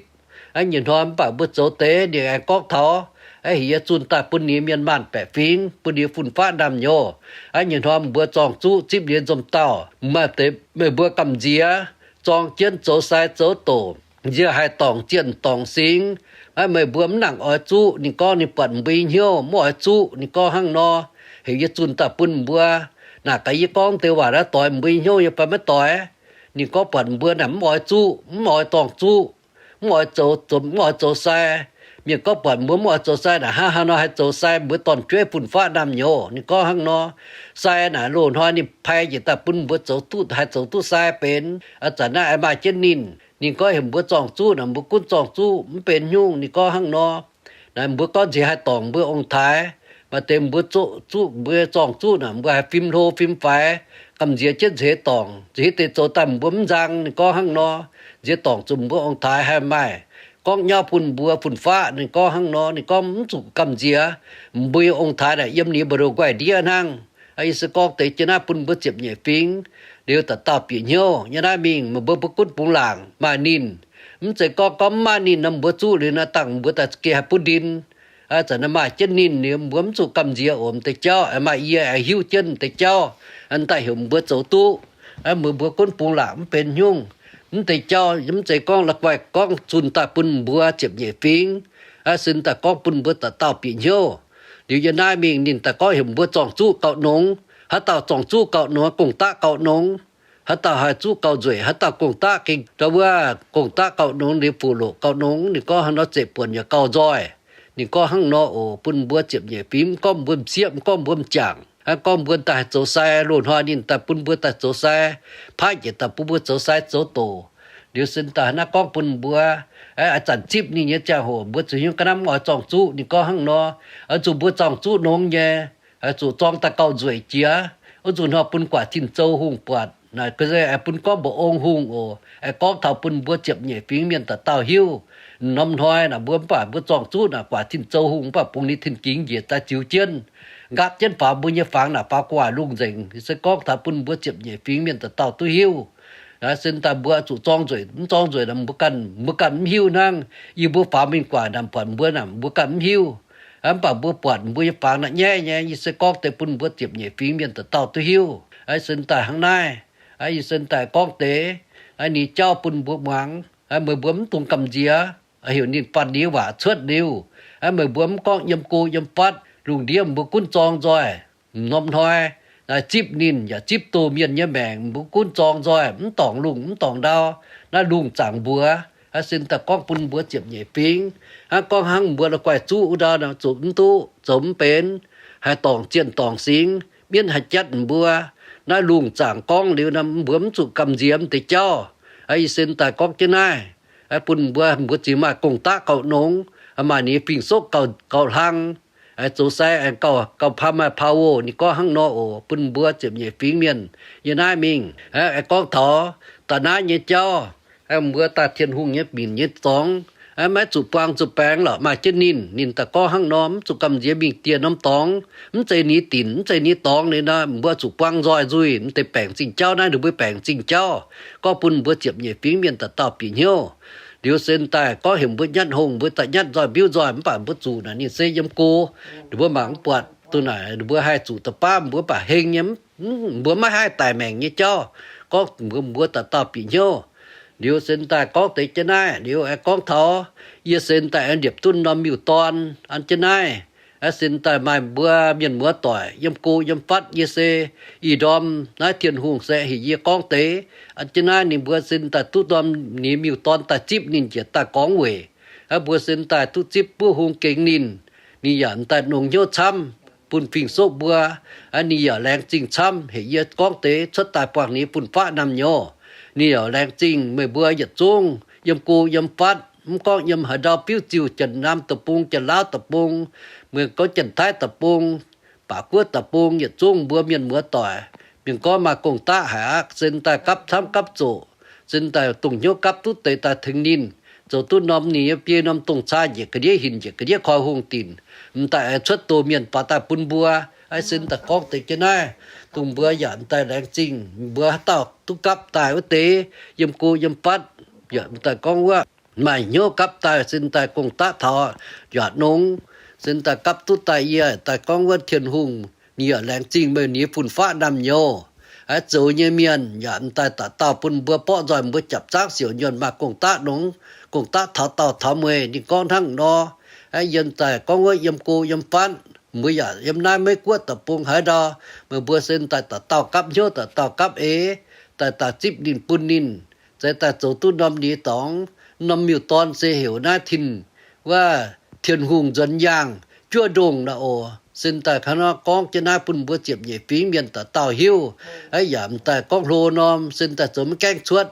Nyei hnoi mv baac mbuo zoux deix ninh aengx gorngv taux, heuc yie zunh daaih bun ninh mienh maanh baeqc fingx, bun ninh fun-faqv ndaamv-nyouz. Nyei hnoi mbuo zorng zuqv zipv ninh nzomh dauh, maaih deix meih mbuo gamh nziex zorng jienv zoux sai zoux doqc, nziex haih dorngc zienh dorngc singx. Meih mbuo mv nangc oix zuqv, ninh gorngv ninh buatc mbuo nyei hnyouv mv oix zuqv, ninh gorngv hnangv nor. Heuc yie zunh daaih bun mbuo, naaic gaax yie gorngv deix waac naaiv doix mbuo nyei hnyouv nyei fai maiv doix. Ninh gorngv buatc mbuo naaic mv oix zuqv, mv oix dorngc zuqv, mv oix zoux, mv oix zoux sai. Mienh gorngv buatc mbuo mv oix zoux sai naaic, hnangv haaix nor haih zoux sai, mbuo dorn-jueiv fun-faqv ndaamv-nyouz. Ninh gorngv hnangv nor, sai naaic loz-hnoi ninh pai njiec daaih bun mbuo zoux duqv, haih zoux duqv sai benx. Ih zanc naaiv aengx maaih jienv ninh, ninh gorngv heuc mbuo zorng zuqv naaic, mbuo gunv zorng zuqv mv benx haaix nyungc. Ninh gorngv hnangv nor, naaic mbuo gorngv nziex haih dorngc mbuo ong-taaix, maaih deix mbuo zuqv, zuqv mbuo zorng zuqv naaic, mbuo haih fim hlo fim faix, gamh nziex jienv nzeix dorngc, nzeix deix zoux daaih mbuo mv nzang. Ninh gorngv hnangv nor, nziex dorngc zuqc mbuo ong-taaix haih maaih gorngv nyauv bun mbuo fun-faqv. Ninh gorngv hnangv nor, ninh gorngv mv zuqc gamh nziex, mbuo ong-taaix naaic yiem ninh mbu'ndongx nqaih ndiev hnangv. Yie se gorngv deix jienv naaiv bun mbuo ziepc nyeic fingx, liuz dauh dauh bieqc hnyouv. Nyei naaiv mingh meih mbuo mbuo gunv bungx laangc maaih ninh, mv zeiz gorngv gorngv mv maaih ninh nor mbuo zuqv liuz naaiv dangh mbuo daaih geh haih butv ndin. Zanc naaiv maaih jienv ninh liuz mbuo mv zuqc gamh nziex oc. M'deix jauv aengx maaih yie aengx hiuv jienv m'deix jauv, daaih heuc mbuo zoux duqv. Meih mbuo gunv bungx laangc mv benx haaix nyungc. Mv deix jauv mv zeiz gorngv la'guaih gorngv zunh daaih bun mbuo ziepc nyeic fingx, sin daaih gorngv bun mbuo dauh dauh bieqc hnyouv. Liuz yie naaiv mingh ninh daaih gorngv heuc mbuo zorng zuqv gauh nongx. Haaix dauh zorng zuqv gauh nongx, gong-daqv gauh nongx. Haaix dauh haih zuqv gauh nzueic, haaix dauh gong-daqv gengh ndau wuov gong-daqv gauh nongx liuz fuqv loqc gauh nongx. Ninh gorngv hnangv nor, zeiv-buonc yaac gauh nzoih. Ninh gorngv hnangv nor oc. Bun mbuo ziepc nyeic fingx, mv gorngv mbuo m'sieqv, mv gorngv mbuo m'jangc, gorngv mbuo daaih haih zoux sai, loz-hnoi ninh daaih bun mbuo daaih zoux sai, paaiv njiec daaih bun mbuo zoux sai zoux doqc. Liuz sin daaih naaiv gorngv bun mbuo, ih zanc zipv ninh nyei ziangh hoc mbuo zuqc hiuv ga'naaiv mv oix zorng zuqv. Ninh gorngv hnangv nor, zuqc mbuo zorng zuqv nongx nyei, zuqc zorng daaih gauh nzueic jiex. Wuov nzunc hnoi bun guaax tin-zou hungh buatc naaic, bun gorngv mba'ong hungh oc. Aengx gorngv taux bun mbuo ziepc nyeic fingx mienh dauh dauh hiuv. Norm hnoi naaic mbuo mv baac mbuo zorng zuqv naaic guaax tin-zou hungh mv baac bungx ninh tin-gingx njiec daaih ziux jienv, nqaapv jienv faaux mbuo nyei fangx naaic, faaux gu'nguaaic lungh nzengc. Se gorngv taux bun mbuo ziepc nyeic fingx mienh dauh dauh duqv hiuv. Sin daaih mbuo zuqc zorng nzueic mv zorng nzueic naaic mbuo ganh, mbuo ganh mv hiuv hnangv. Yie mbuo faaux mingh guaax naaic buatc mbuo naaic mbuo ganh mv hiuv. Mv baac mbuo buatc mbuo nyei fangx naaic nyaiv nyei. Yie se gorngv deix bun mbuo ziepc nyeic fingx mienh dauh dauh duqv hiuv. Sin daaih hnangv naaiv, yie sin daaih gorngv deix ninh jauv bun mbuo muangx. Meih mbuo mv dungx gamh nziex. Heuc ninh fanh ninh waac cuotv liuz, meih mbuo mv gorngv yiem go yiem fatv, lungh ndiev mbuo gunv zorng nzoih. Norm hnoi naaiv zipv ninh yaac zipv doh mienh nyei maengc, mbuo gunv zorng nzoih, mv dorngc lungh mv dorngc ndau. Naaiv lungh zaangc mbuox. Sin daaih gorngv bun mbuo ziepc nyeic fingx, hnangv gorngv hnangv mbuo la'guaih zuqv wuov ndau zuqc mv duqv, zoux mv benx, haih dorngc zienh dorngc singx, mienv haih jatv mbuo. Naaiv lungh zaangc gorngv liuz nor mbuo mv zuqc gamh nziex m'deix jauv. Yie sin daaih gorngv jienv naaiv bun mbuo, mbuo ziouc maaih gong-daqv gauh nongx, maaih ninh fing-soqv gauh hlang, zoux sai aengx gauh, gauh paa maaih power. Ninh gorngv hnangv nor oc. Bun mbuo ziepc nyeic fingx mienh yie naaiv mingh, aengx gorngv taux da'naaiv nyei jauv, mbuo daaih Tin-Hungh nyei minc nyei dorngx, maiv zuqc buang zuqc baengx lorqc. Maaih jienv ninh, ninh daaih gorngv hnangv nor, mv zuqc gamh nziex mingh dieh norm dorngx. Mv zeiz ninh dinc, mv zeiz ninh dorngx liuz nor, mbuo zuqc buang nzoih nzuih. M'deix baengc zingh jauv naaiv, ninh mbuo baengc zingh jauv. Gorngv bun mbuo ziepc nyeic fingx mienh dauh dauh bieqc hnyouv. Liuz sin daaih gorngv heuc mbuo nyatv hungh, mbuo daaih nyatv nzoih mbiuv nzoih, mv baac mbuo zuqc naaic ninh se yiem go. Ninh mbuo mangc mv buatc duqv naaic, ninh mbuo haih zuqc da'baav, mbuo mv baac heng nyei, mbuo maiv haih daic maengc nyei jauv. Gorngv mbuox mbuo dauh dauh bieqc hnyouv. Liuz se daaih gorngv deix jienv naaiv liuz aengx gorngv taux yie se daaih aengx liepc duqv norm miuc dorn an jienv naaiv. Aa, se daaih maaih mbuo mienh muoz doic yiem go yiem fatv yie se ih ndorm naaiv Tin-Hungh se heuc yie gorngv deix an jienv naaiv ninh mbuo se daaih duqv norm ninh miuc dorn daaih zipv ninh njiec daaih gorngv weic. Aa, mbuo se daaih duqv zipv buov hung gengx ninh, ninh yaac daaih nongx hnyouv camv bun fing-soqv mbuo. Aa, ninh yaac laengz zingh camv heuc yie gorngv deix cuotv daaih buangh ninh fun-faqv naamh nyouz. Ninh yaac laengz zingh meih mbuo yietc zungv yiem go yiem fatv, mv gorngv yiem haaix ndau biuv ziuh Janx-Naamh Deic-Bung, Janx-Laauv Deic-Bung, mienh gorngv Janx-Taiv Deic-Bung, Baac Guoqv Deic-Bung yietc zungv mbuo mienh muoz doic, mienh gorngv maaih gong-daqv haic aqv, se daaih gapv camv gapv zoqc, se daaih dongh hnyouv gapv duqv deix daaih tengx ninh, zoux duqv norm ninh nyei biei norm dongh caa njiec ga'ndiev hinc njiec ga'ndiev koi hungh dinc, m'daaih aengx cuotv doz mienh faaux daaih bun mbuo. Aa, se daaih gorngv deix jienv naaiv, dongh mbuo yaac m'daaih laengz zingh mbuo haaix dauh duqv gapv daaih wuov deix, yiem go yiem fatv, yaac m'daaih gorngv wuov maaih hnyouv gapv daaih se daaih gong-daqv taux yaac nongx, se daaih gapv duqv daaih yie daaih gorngv wuov Tin-Hungh ninh yaac laengz zingh meih nyei fun-faqv naamh nyouz. Aa, zoux nyei mienh yaac m'daaih dauh dauh bun mbuo borqv nzoih mbuo japc zaangv siouc nyuonh maaih gong-daqv nongx, gong-daqv taux daauh taux mueiz. Ninh gorngv hnangv nor. Aa, yie daaih gorngv wuov yiem go yiem fatv, mbuo yaac yiem naaiv Meiv Guoqv Deic-Bung haaix ndau, meih mbuo se daaih dauh dauh gapv hnyouv dauh dauh gapv eix, daaih daaih zipv ninh bun ninh, se daaih zoux duqv norm ninh dorngx. Norm miuc dorn se heuc naaiv Tin, wuov Tin-Hungh nzuonx yaangh juov ndongh naaiv oc. Se daaih hnangv nor gorngv jienv naaiv bun mbuo ziepc nyeic fingx mienh dauh dauh hiuv. Aa, yaac m'daaih gorngv hlo norm se daaih zoux maiv gaengh cuotv.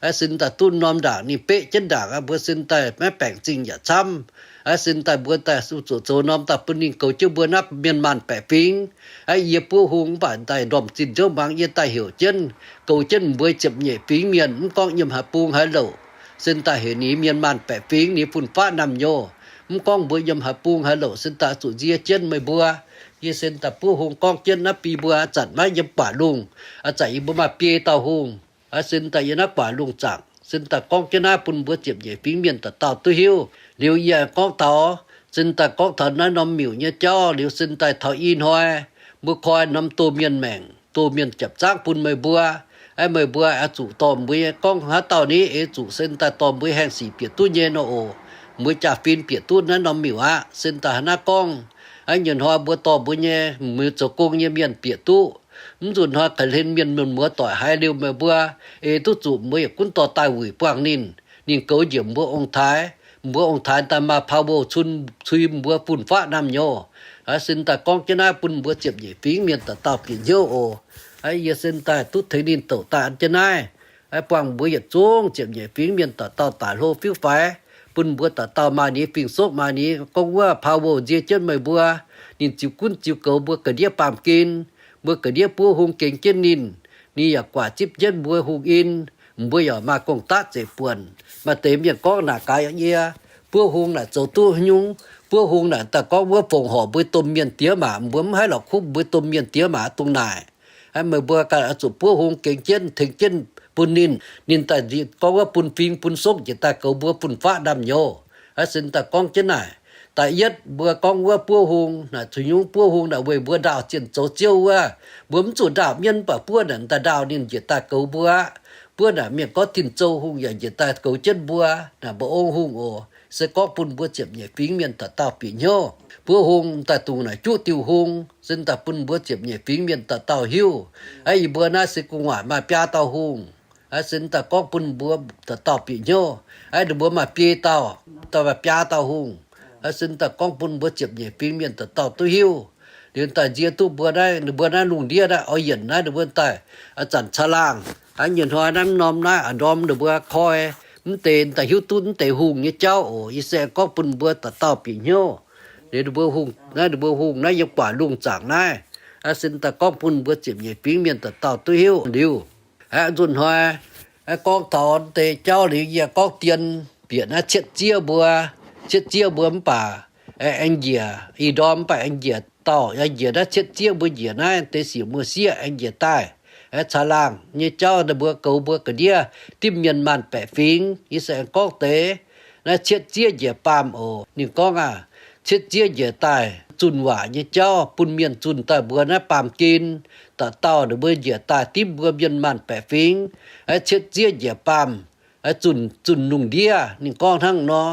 Aa, se daaih duqv norm ndaangc ninh beqv jienv ndaangc aqv, mbuo se daaih maiv baengc zingh yaac camv. Aa, se daaih mbuo daaih zuqc zoux norm daaih bun ninh goux jienv mbuo naaiv mienh maanh baeqc fingx. Aa, yie buov hung mv baac daaih ndorm zinh nzouv muangx yie daaih heuc jienv, goux jienv mbuo ziepc nyeic fingx mienh, mv gorngv yiem haaix bung haaix louc, se daaih heuc ninh mienh maanh baeqc fingx, ninh fun-faqv naamh nyouz. Mv gorngv mbuo yiem haaix bung haaix louc, se daaih zuqc nzie jienv meih mbuo. Yie se daaih buov hung gorngv jienv naaiv bun mbuo a'zanc maiv yiem guaax lungh, a'zanc yie mbuo maaih biei dauh hungh. Aa, se daaih yiem naaiv guaax lungh zaangc, se daaih gorngv jienv naaiv bun mbuo ziepc nyeic fingx mienh dauh dauh duqv hiuv. Liuz yie gorngv taux, se daaih gorngv taux naaiv norm miuc nyei jauv liuz, se daaih taux ih hnoi mbuo koi norm doz mienh maengc, doz mienh japc zaangv bun meih mbuo. Aa, meih mbuo oix zuqc dorh mbuo nyei gorngv haaix dauh ni eix zuqc se daaih dorh mbuo haengh sic bieqc duqv nyei nor oc. Mbuo jaa-fin bieqc duqv naaiv norm miuc aqv. Se daaih hnangv naaiv gorngv, aa, nyei hnoi mbuo dorh mbuo nyei, mbuo zoux gong nyei mienh bieqc duqv. Mv nzunc hnoi ga'hlen mienh muoz doic haiz liuz meih mbuo, eix duqv zuqc mbuo yietc gunv dorh daaih wuic buangh ninh, ninh goux njiec mbuo ong-taaix. Mbuo ong-taaix daaih maaih power cun cui mbuo fun-faqv naamh nyouz. Aa, se daaih gorngv jienv naaiv bun mbuo ziepc nyeic fingx mienh dauh dauh bieqc hnyouv oc. Aa, yie se daaih duqv tengx ninh douc daaih an jienv naaiv. Aa, buangh mbuo yietc zungv ziepc nyeic fingx mienh dauh dauh daic hlo fiuv faix, bun mbuo dauh dauh maaih ninh fing-soqv, maaih ninh gorngv wuov power nzie jienv meih mbuo. Ninh ziux gunv ziux goux mbuo ga'ndiev baamh gen, mbuo ga'ndiev buov hung gengx jienv ninh, ninh yaac guaax zipv jienv mbuo hungh in, mbuo yaac maaih gong-daqv zeiv buonc. Maaih deix mienh gorngv naaic gaax yie, buov hung naaic zoux duqv haaix nyungc? Buov hung naaic daaih gorngv wuov fongc horc mbuo domh mienh diex maac, mbuo mv haih lorz kuv mbuo domh mienh diex maac dongh naaic. Aa, meih mbuo ganh oix zuqc buov hung gengx jienv, tengx jienv bun ninh. Ninh daaih gorngv wuov bun fing bun soqv njiec daaih goux mbuo fun-faqv naamh nyouz. Aa, se daaih gorngv jienv naaic, da'yietv mbuo gorngv wuov buov hung naaic, zuqc nyungc buov hung naaic weic mbuo ndaauh zienh zoux ziouv wuov. Mbuo mv zuqc ndaauh mienv, mv baac buov naaic daaih ndaauh ninh njiec daaih goux mbuo aqv. Buov naaic mienh gorngv tin-zou hungh yaac njiec daaih goux jienv mbuo. Naaic mbuo ong hungh oc. Se gorngv bun mbuo ziepc nyeic fingx mienh dauh dauh bieqc hnyouv. Buov hung daaih dungx naaic juqv diuh hung, se daaih bun mbuo ziepc nyeic fingx mienh dauh dauh hiuv. Aa, yie mbuo naaiv se gu'nguaaic maaih biaa dauh hungh. Aa, se daaih gorngv bun mbuo dauh dauh bieqc hnyouv. Aa, ninh mbuo maaih biei dauh, daaih maaih biaa dauh hungh. Aa, se daaih gorngv bun mbuo ziepc nyeic fingx mienh dauh dauh duqv hiuv. Liuz daaih nzie duqv mbuo naaiv, ninh mbuo naaiv lungh ndiev naaiv oix yienc naaiv ninh mbuo daaih a'zanc caangh laangh. Aa, nyei hnoi naaiv norm naaiv a'ndorm ninh mbuo koi mv deix daaih hiuv duqv mv deix hungh nyei jauv oc. Yie se gorngv bun mbuo dauh dauh bieqc hnyouv. Liuz ninh mbuo hungh naaiv, ninh mbuo hungh naaiv yiem guaax lungh zaangc naaiv. Aa, se daaih gorngv bun mbuo ziepc nyeic fingx mienh dauh dauh duqv hiuv liuz. Aa, nzunc hnoi, aa, gorngv taux deix jauv liuz yie gorngv dien bieqc naaiv cietv ziev mbuo, cietv ziev mbuo mv baac aengx njiec ih ndorm mv baac aengx njiec dauh, aengx njiec naaiv cietv ziev mbuo njiec naaiv deix siec muoz-sieqv aengx njiec daaih. Aa, caangh laangh nyei jauv ninh mbuo goux mbuo ga'ndiev dimv mienh maanh baeqc fingx. Yie se aengx gorngv deix naaiv cietv ziev njiec baamh oc. Ninh gorngv aac, cietv ziev njiec daaih zunh waac nyei jauv bun mienh zunh daaih mbuox naaiv baamh gen dauh dauh ninh mbuo njiec daaih dimv mbuo mienh maanh baeqc fingx, aeqv, cietv zieqv njiec baamh, aeqv, zunh, zunh lungh ndiev. Ninh gorngv hnangv nor,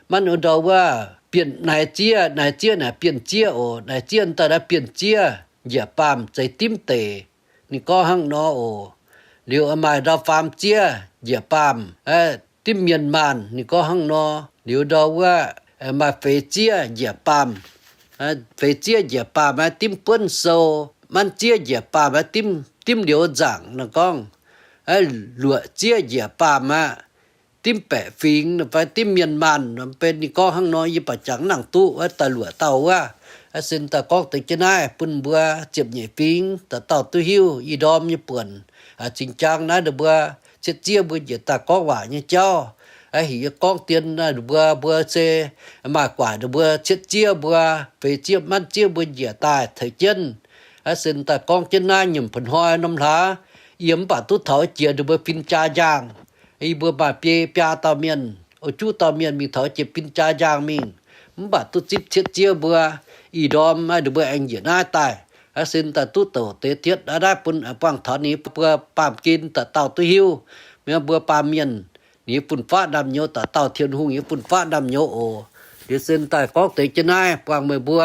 manv ndau wuov, bienh naaiv zieqv, naaiv zieqv naaic bienh zieqv oc, naaiv zieqv daaih naaiv bienh zieqv njiec baamh zeix dimv deic. Ninh gorngv hnangv nor oc. Liuz maaih ndau faam zieqv njiec baamh, aeqv, dimv mienh maanh. Ninh gorngv hnangv nor. Liuz ndau wuov, maaih feix zieqv njiec baamh, feix zieqv njiec baamh aeqv, dimv buonv sou. Manv zieqv njiec baamh aeqv, dimv, dimv liuz nzaangc. Ninh gorngv, aeqv, luoqc zieqv njiec baamh aqv, dimv baeqc fingx fai dimv mienh maanh. Benx ninh gorngv hnangv nor, yie baac jangx nangc duqv wuov daaih luoqc dauh wuov. Aeqv, sin daaih gorngv deix jienv naaiv bun mbuo ziepc nyeic fingx dauh dauh duqv hiuv. Ih ndorm nyei buonc, cingx jaang naaiv ninh mbuo cietv zieqv mbuo njiec daaih gorngv waac nyei jauv. Aeqv, heuc yie gorngv dien naaiv ninh mbuo, mbuo se maaih guaaic ninh mbuo cietv zieqv mbuo, feix zieqv manv zieqv mbuo njiec daaih teix jienv. Aeqv, sin daaih gorngv jienv naaiv nyiemc pa'hnoi norm hlaax, yie mv baac duqv taux jiex ninh mbuo fin-jaa njang. Yie mbuo maaih biei biaa dauh mienh, o, juqv dauh mienh mingh taux jiex fin-jaa njang mingh, mv baac duqv zipv cietv zieqv mbuo. Ih ndorm ninh mbuo aengx njiec naaiv daaih. Aeqv, sin daaih duqv douc deix tietv naaiv bun buangh taux ninh mbuo baamh gen dauh dauh duqv hiuv. Mienh mbuo baamh mienh, ninh nyei fun-faqv naamh nyouz dauh dauh, Tin-Hungh nyei fun-faqv naamh nyouz oc. Liuz sin daaih gorngv deix jienv naaiv buangh meih mbuo,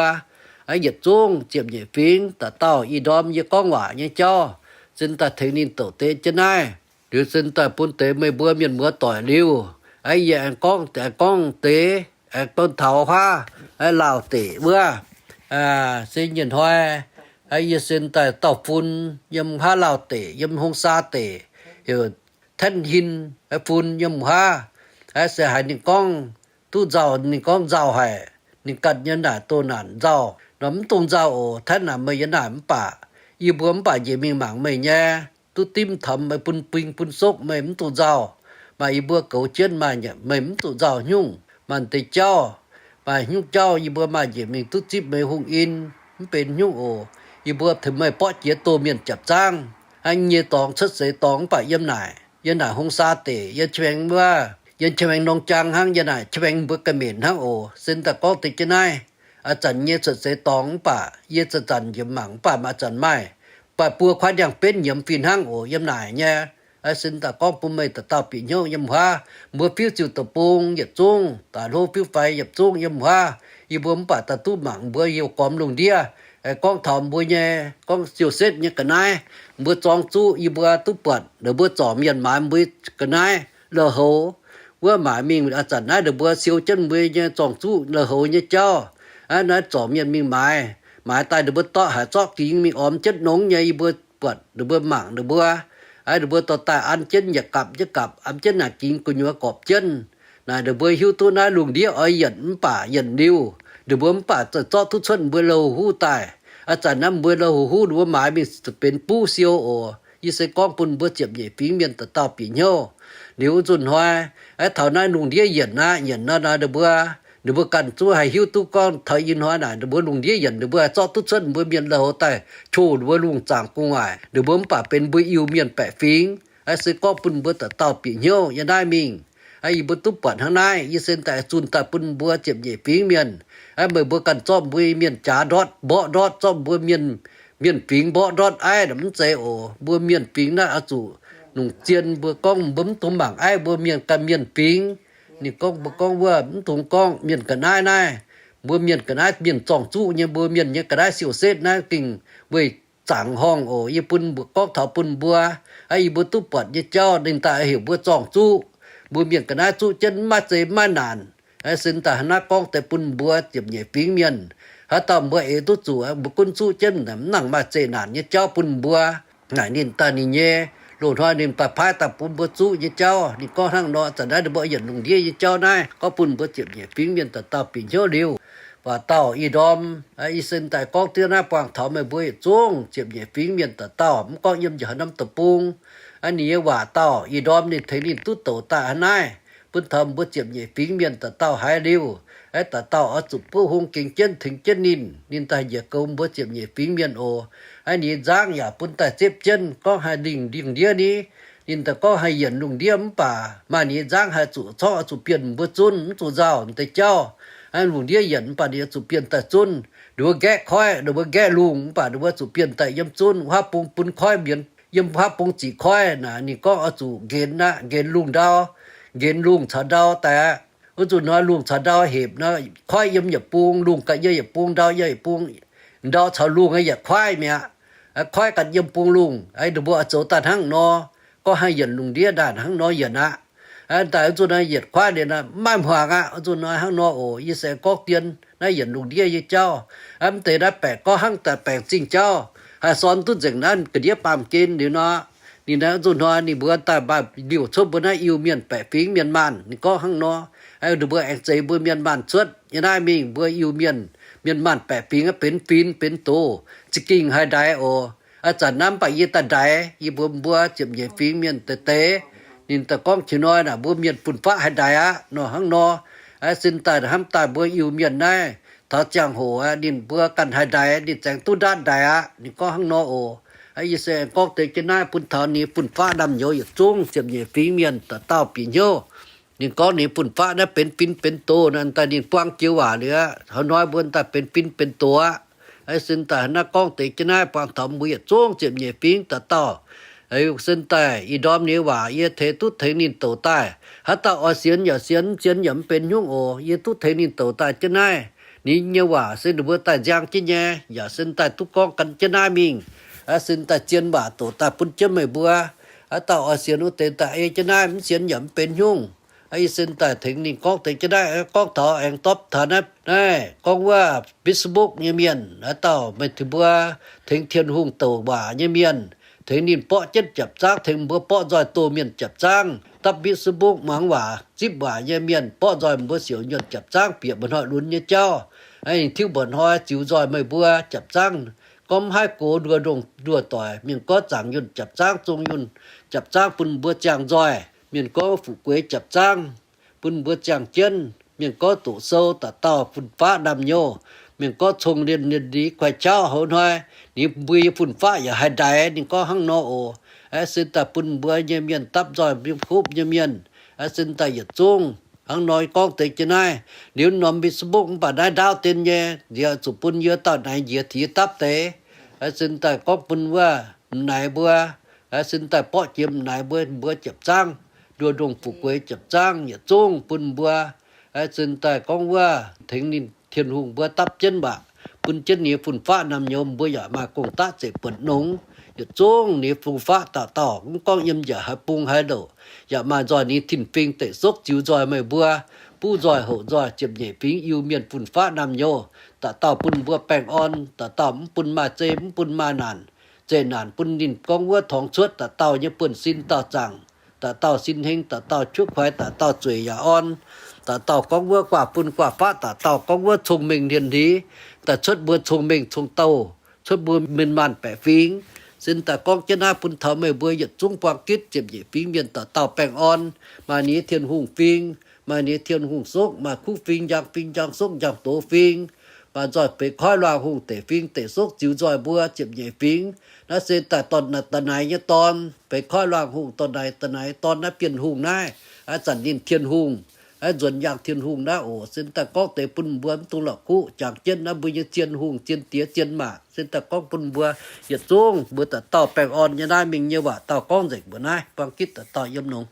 aeqv, yietc zungv ziepc nyeic fingx dauh dauh. Ih ndorm yie gorngv waac nyei jauv, sin daaih tengx ninh douc deix jienv naaiv. Liuz sin daaih bun deix meih mbuo mienh muoz doic liuz, aeqv, yie aengx gorngv, aengx gorngv deix, aengx gorngv taux huaav, aeqv, Laauh deic wuov. Se nyienh hnoi, aeqv, yie sin daaih dauh fun yiem huaav Laauh deic, yiem Hong Saa deic, heuc Tenv Hin, aeqv, fun yiem huaav. Aeqv, se haiz ninh gorngv duqv nzauh, ninh gorngv nzauh haic. Ninh ganh nyei naaic doh naanc nzauh nor, mv dungx nzauh oc. Tenv naaic meih nyei naaic mv baac, yie mbuo mv baac njiec mingh mangc meih nyei, duqv dimv taux meih, bun bing bun sokv meih, mv dungx nzauh. Maaih yie mbuo goux jienv, maaih meih mv zuqc nzauh nyungc. Maaih deix jauv, maaih nyungc jauv yie mbuo maaih njiec mingh duqv zipv meih hungh in, mv benx nyungc oc. Yie mbuo tengx meih borqv jiex doh mienh japc zaangv. Hnangv nyei dorngx cuotv seix dorngx mv baac yiem naaic, yiem naaic Hong Saa deic, yiem Qeeng wuov, yiem Qeeng Nong Jaang hnangv, yiem naaic Qeeng mbuo Ga'mienh hnangv oc. Sin daaih gorngv deix jienv naaiv, a'zanc nyei cuotv seix dorngx mv baac yie zanc-zanc njiec mangc mv baac maaih zanc maaih, baac buo kuaaiv ndiangx-benv nyiemz fih hnangv oc yiem naaic nyei. Sin daaih gorngv bun meih dauh dauh bieqc hnyouv yiem huaav. Mbuo fiuv ziux deic-bung yietc zungv, daaih hlo fiuv faix yietc zungv yiem huaav. Yie mbuo mv baac daaih duqv mangc mbuo heuc gormx lungh ndiev. Gorngv taux mbuo nyei, gorngv siou setv nyei ga'naaiv, mbuo zorng zuqv yie mbuo duqv buatc ninh mbuo zorc mienh maaiz mbuo ga'naaiv lui-houx wuov maaic mingh. A'zanc naaiv ninh mbuo siou jienv mbuo nyei zorng zuqv lui-houx nyei jauv. Naaiv zorc mienh mingh maaiz, maaiz daaih ninh mbuo dorqv haaix zorqv gingx mingh ormx jienv nongx nyei. Yie mbuo buatc ninh mbuo mangc ninh mbuo, ninh mbuo dorh daaih an jienv yietc gapc yietc gapc, an jienv naaic gingx gu'nyuoz gorpc jienv. Naaic ninh mbuo hiuv duqv naaiv lungh ndiev oix yienc mv baac yienc liuz, ninh mbuo mv baac zorqv duqv cuotv mbuo lui-houx daaih. A'zanc naaiv mbuo lui-houx ninh mbuo maaiz mingh benx buv siou oc. Yie se gorngv bun mbuo ziepc nyeic fingx mienh dauh dauh bieqc hnyouv. Liuz nzunc hnoi, aeqv, taux naaiv lungh ndiev yienc aqv, yienc nor naaic ninh mbuo, ninh mbuo ganh zungv haih hiuv duqv gorngv taux ih hnoi naaic ninh mbuo lungh ndiev yienc ninh mbuo zorqv duqv cuotv mbuo mienh lui-houx daaih, coh ninh mbuo lungh zaangc gu'nguaaic, ninh mbuo mv baac benx mbuo Iu-Mienh baeqc fingx. Aeqv, se gorngv bun mbuo dauh dauh bieqc hnyouv yiem naaiv mingh. Aeqv, yie mbuo duqv buatc hnangv naaiv, yie se daaih zunh daaih bun mbuo ziepc nyeic fingx mienh. Aeqv, meih mbuo ganh zorqv mbuo mienh jaax ndortv mborqv ndortv, zorqv mbuo mienh, mienh fingx mborqv ndortv aiv, mv zeiz oc. Mbuo mienh fingx naaiv oix zuqc longc zien. Mbuo gorngv mbuo mv dungx mangc aiv mbuo mienh ganh mienh fingx. Ninh gorngv, mbuo gorngv wuov mv dungx gorngv mienh ga'naaiv naaiv. Mbuo mienh ga'naaiv mienh zorng zuqv nyei, mbuo mienh nyei ga'naaiv siou setv naaiv gengh weih zaangc horngh oc. Yie bun mbuo gorngv taux bun mbuo, aeqv, yie mbuo duqv buatc nyei jauv ninh daaih heuc mbuo zorng zuqv. Mbuo mienh ga'naaiv zuqv jienv mv maaih zeqc mv maaih naanc. Aeqv, sin daaih hnangv naaiv gorngv deix bun mbuo ziepc nyeic fingx mienh. Haaix dauh mbuo eix duqv zuqc, mbuo gunv zuqv jienv mv nangc maaih zeqc naanc nyei jauv bun mbuo. Naaic ninh daaih ninh nyei loz-hnoi ninh daaih paaiv daaih bun mbuo zuqv nyei jauv. Ninh gorngv hnangv nor, zanc naaiv ninh mbuo yienc lungh ndiev nyei jauv naaiv gorngv bun mbuo ziepc nyeic fingx mienh dauh dauh bieqc hnyouv liuz. Waac dauh ih ndorm, yie se daaih gorngv diev naaiv buangh taux meih mbuo yietc zungv ziepc nyeic fingx mienh dauh dauh, mv gorngv yiem njiec haaix norm deic-bung. Ninh nyei waac dauh ih ndorm ninh tengx ninh duqv douc daaih hnangv naaiv, bun taux mbuo ziepc nyeic fingx mienh dauh dauh haiz liuz, aeqv, dauh dauh oix zuqc buov hung gengx jienv tengx jienv ninh. Ninh daaih njiec goux mbuo ziepc nyeic fingx mienh oc. Aeqv, ninh nyei nzangv yaac bun daaih zipv jienv gorngv haih lingh lungh ndiev ni. Ninh daaih gorngv haih yienc lungh ndiev mv baac maaih ninh nyei nzangv haih zuqc corngv oix zuqc bienh mbuo zunv, mv zuqc nzauh deix jauv. Aeqv, lungh ndiev yienc mv baac ninh oix zuqc bienh daaih zunv. ninh mbuo nqaeqv koiv, ninh mbuo nqaeqv lungh, mv baac ninh mbuo zuqc bienh daaih yiem zunv wuov bung bun koiv mbienx, yiem wuov bung ziqc koiv naaic, ninh gorngv oix zuqc nqenx aqv, nqenx lungh ndau, nqenx lungh caux ndau daaih aqv. Wuov nzunc hnoi lungh caux ndau hepc nor, koiv yiem yietc bung, lungh ganh yiem yietc bung, ndau yiem yietc bung, ndau caux lungh yietc koiv mi'aqv. Koiv ganh yiem bung lungh, ninh mbuo oix zoux daaih hnangv nor, gorngv haaix yienc lungh ndiev ndaanh hnangv nor yienc aqv. Daaih wuov nzunc hnoi yietc koiv liuz nor, mv maaih hmuangx aqv. Wuov nzunc hnoi hnangv nor oc. Yie se gorngv dien naaiv yienc lungh ndiev nyei jauv. Mv deix naaiv baengc gorngv hnangv daaih baengc zingh jauv, haih sorn duqv nzengc naaiv ga'ndiev baamh gen liuz nor, ninh naaiv wuov nzunc hnoi ninh mbuo daaih maaih liouh cuotv mbuo naaiv Iu-Mienh baeqc fingx mienh maanh. Ninh gorngv hnangv nor, ninh mbuo aengx zeix mbuo mienh maanh cuotv nyei naaiv mingh, mbuo Iu-Mienh, mienh maanh baeqc fingx benx fin benx doz, za'gengh haih ndaix oc. Ih zanc naaiv mv baac yie daaih ndaix, yie mbuox mbuo ziepc nyeic fingx mienh deix deix, ninh daaih gorngv qiex hnoi naaic mbuo mienh fun-faqv haih ndaix aqv nor hnangv nor. Sin daaih hnamv daaih mbuo Iu-Mienh naaiv, taux ziangh hoc aqv, ninh mbuo ganh haih ndaix, ninh zaengx duqv ndaatv ndaix aqv. Ninh gorngv hnangv nor oc. Yie se aengx gorngv deix jienv naaiv bun taux ninh fun-faqv naamh nyouz yietc zungv ziepc nyeic fingx mienh dauh dauh bieqc hnyouv. Ninh gorngv ninh fun-faqv naaiv benx fin benx doz naaiv daaih ninh buang joux waac liuz aqv. Hnoi-hnoi mbuo daaih benx fin benx doz aqv. Sin daaih naaiv gorngv deix jienv naaiv buang taux mbuo yietc zungv ziepc nyeic fingx dauh dauh. Sin daaih ih ndorm nyei waac yie teix duqv tengx ninh douc daaih. Haaix dauh oix sienx yaac sienx, mv sienx yaac mv benx haaix nyungc oc. Yie duqv tengx ninh douc daaih jienv naaiv. Ninh nyei waac se ninh mbuo daaih nziang jienv nyei, yaac sin daaih duqv gorngv gan jienv naaiv mingh. Sin daaih zien waac douc daaih bun jienv meih mbuo. Haaix dauh oix sienx wuov deix daaih ei jienv naaiv, mv sienx yaac mv benx haaix nyungc. Yie sin daaih tengx ninh gorngv deix jienv naaiv, gorngv taux aengx dopv taux naaiv, naaiv gorngv wuov Facebook nyei mienh, haaix dauh meih mbuo tengx Tin-Hungh douc waac nyei mienh, tengx ninh borqv jienv japc zaangv, tengx mbuo borqv nzoih doh mienh japc zaangv, dapv Facebook muangx waac zipv waac nyei mienh borqv nzoih mbuo siouc nyuonh japc zaangv bieqc mba'hnoi lunx nyei jauv. Ninh tiuv mba'hnoi ziux nzoih meih mbuo japc zaangv. Gorngv mv haih gox nduoh ndongh nduoh doic, mienh gorngv zaangc yunh japc zaangv, zong yunh japc zaangv bun mbuo ziangh nzoih. Mienh gorngv fu'jueiv japc zaangv bun mbuo ziangh jienv. Mienh gorngv doqc sou, dauh dauh fun-faqv naamh nyouz. Mienh gorngv cong-lienh lienh ndie kuaih qauv, hoz hnoi ninh mbuo nyei fun-faqv yaac haih ndaix. Ninh gorngv hnangv nor oc. Sin daaih bun mbuo nyei mienh dapv nzoih, mienh kuv nyei mienh, sin daaih yietc zungv hnangv nor gorngv deix jienv naaiv. Liuz norm Facebook mv baac naaiv ndaauv dien nyei, nziex zuqc bun yie dauh naaic njiec tix dapv deix. Sin daaih gorngv bun wuov m'naaic mbuo, sin daaih borqv jiex m'naaic mbuo, mbuo japc zaangv, nduoh ndongh fu'jueiv japc zaangv, yietc zungv bun mbuo. Sin daaih gorngv wuov tengx ninh Tin-Hungh mbuo dapv jienv waac, bun jienv ninh fun-faqv naamh nyouz, mbuo yaac maaih gong-daqv zeiv buonc nongx. Yietc zungv ninh fun-faqv dauh dauh, mv gorngv yiem njiec haaix bung haaix louc, yaac maaih nzoih ninh tin-fingx deic sokv ziux nzoih meih mbuo, buv nzoih hoqc nzoih ziepc nyeic fingx Iu-Mienh fun-faqv naamh nyouz, dauh dauh bun mbuo baengh orn, dauh dauh mv bun maaih zei, mv bun maaih naanc. Zeqc naanc bun ninh gorngv wuov torngx cuotv dauh dauh nyei buonv-sin dauh zaangc, dauh dauh sin heng, dauh dauh qutv kuaix, dauh dauh zueiz yaac orn, dauh dauh gorngv wuov guaax bun guaax faqv, dauh dauh gorngv wuov cong-mengh lienh ndie, daaih cuotv mbuo cong-mengh cong-douh, cuotv mbuo mienh maanh baeqc fingx. Sin daaih gorngv jienv naaiv bun taux meih mbuo yietc zungv buang gitv ziepc nyeic fingx mienh dauh dauh baengh orn, maaih ninh Tin-Hungh fingx, maaih ninh Tin-Hungh sokv, maaih kuv fingx, njang fingx, njang sokv, njang doz fingx, maaih nzoih beix koiv luangh hungh deic fingx deic sokv ziux nzoih mbuo ziepc nyeic fingx. Naaiv se daaih dorn da'naix nyei dorn, beix koiv luangh hungh dorn da'naix, da'naix dorn naaiv Bienh Hungh naaiv, ih zanc ninh Tin-Hungh, nzuonx yangh Tin-Hungh naaiv oc. Sin daaih gorngv deix bun mbuo mv dungx la'kuqv, jangx jienv naaiv mbuo nyei zien hungh, zien diex, zien maac. Sin daaih gorngv bun mbuo yietc zungv mbuo dauh dauh baengh orn nyei naaiv mingh nyei waac dauh gorngv nzengc mbuo naaiv, buang gitv dauh dauh yiem longx.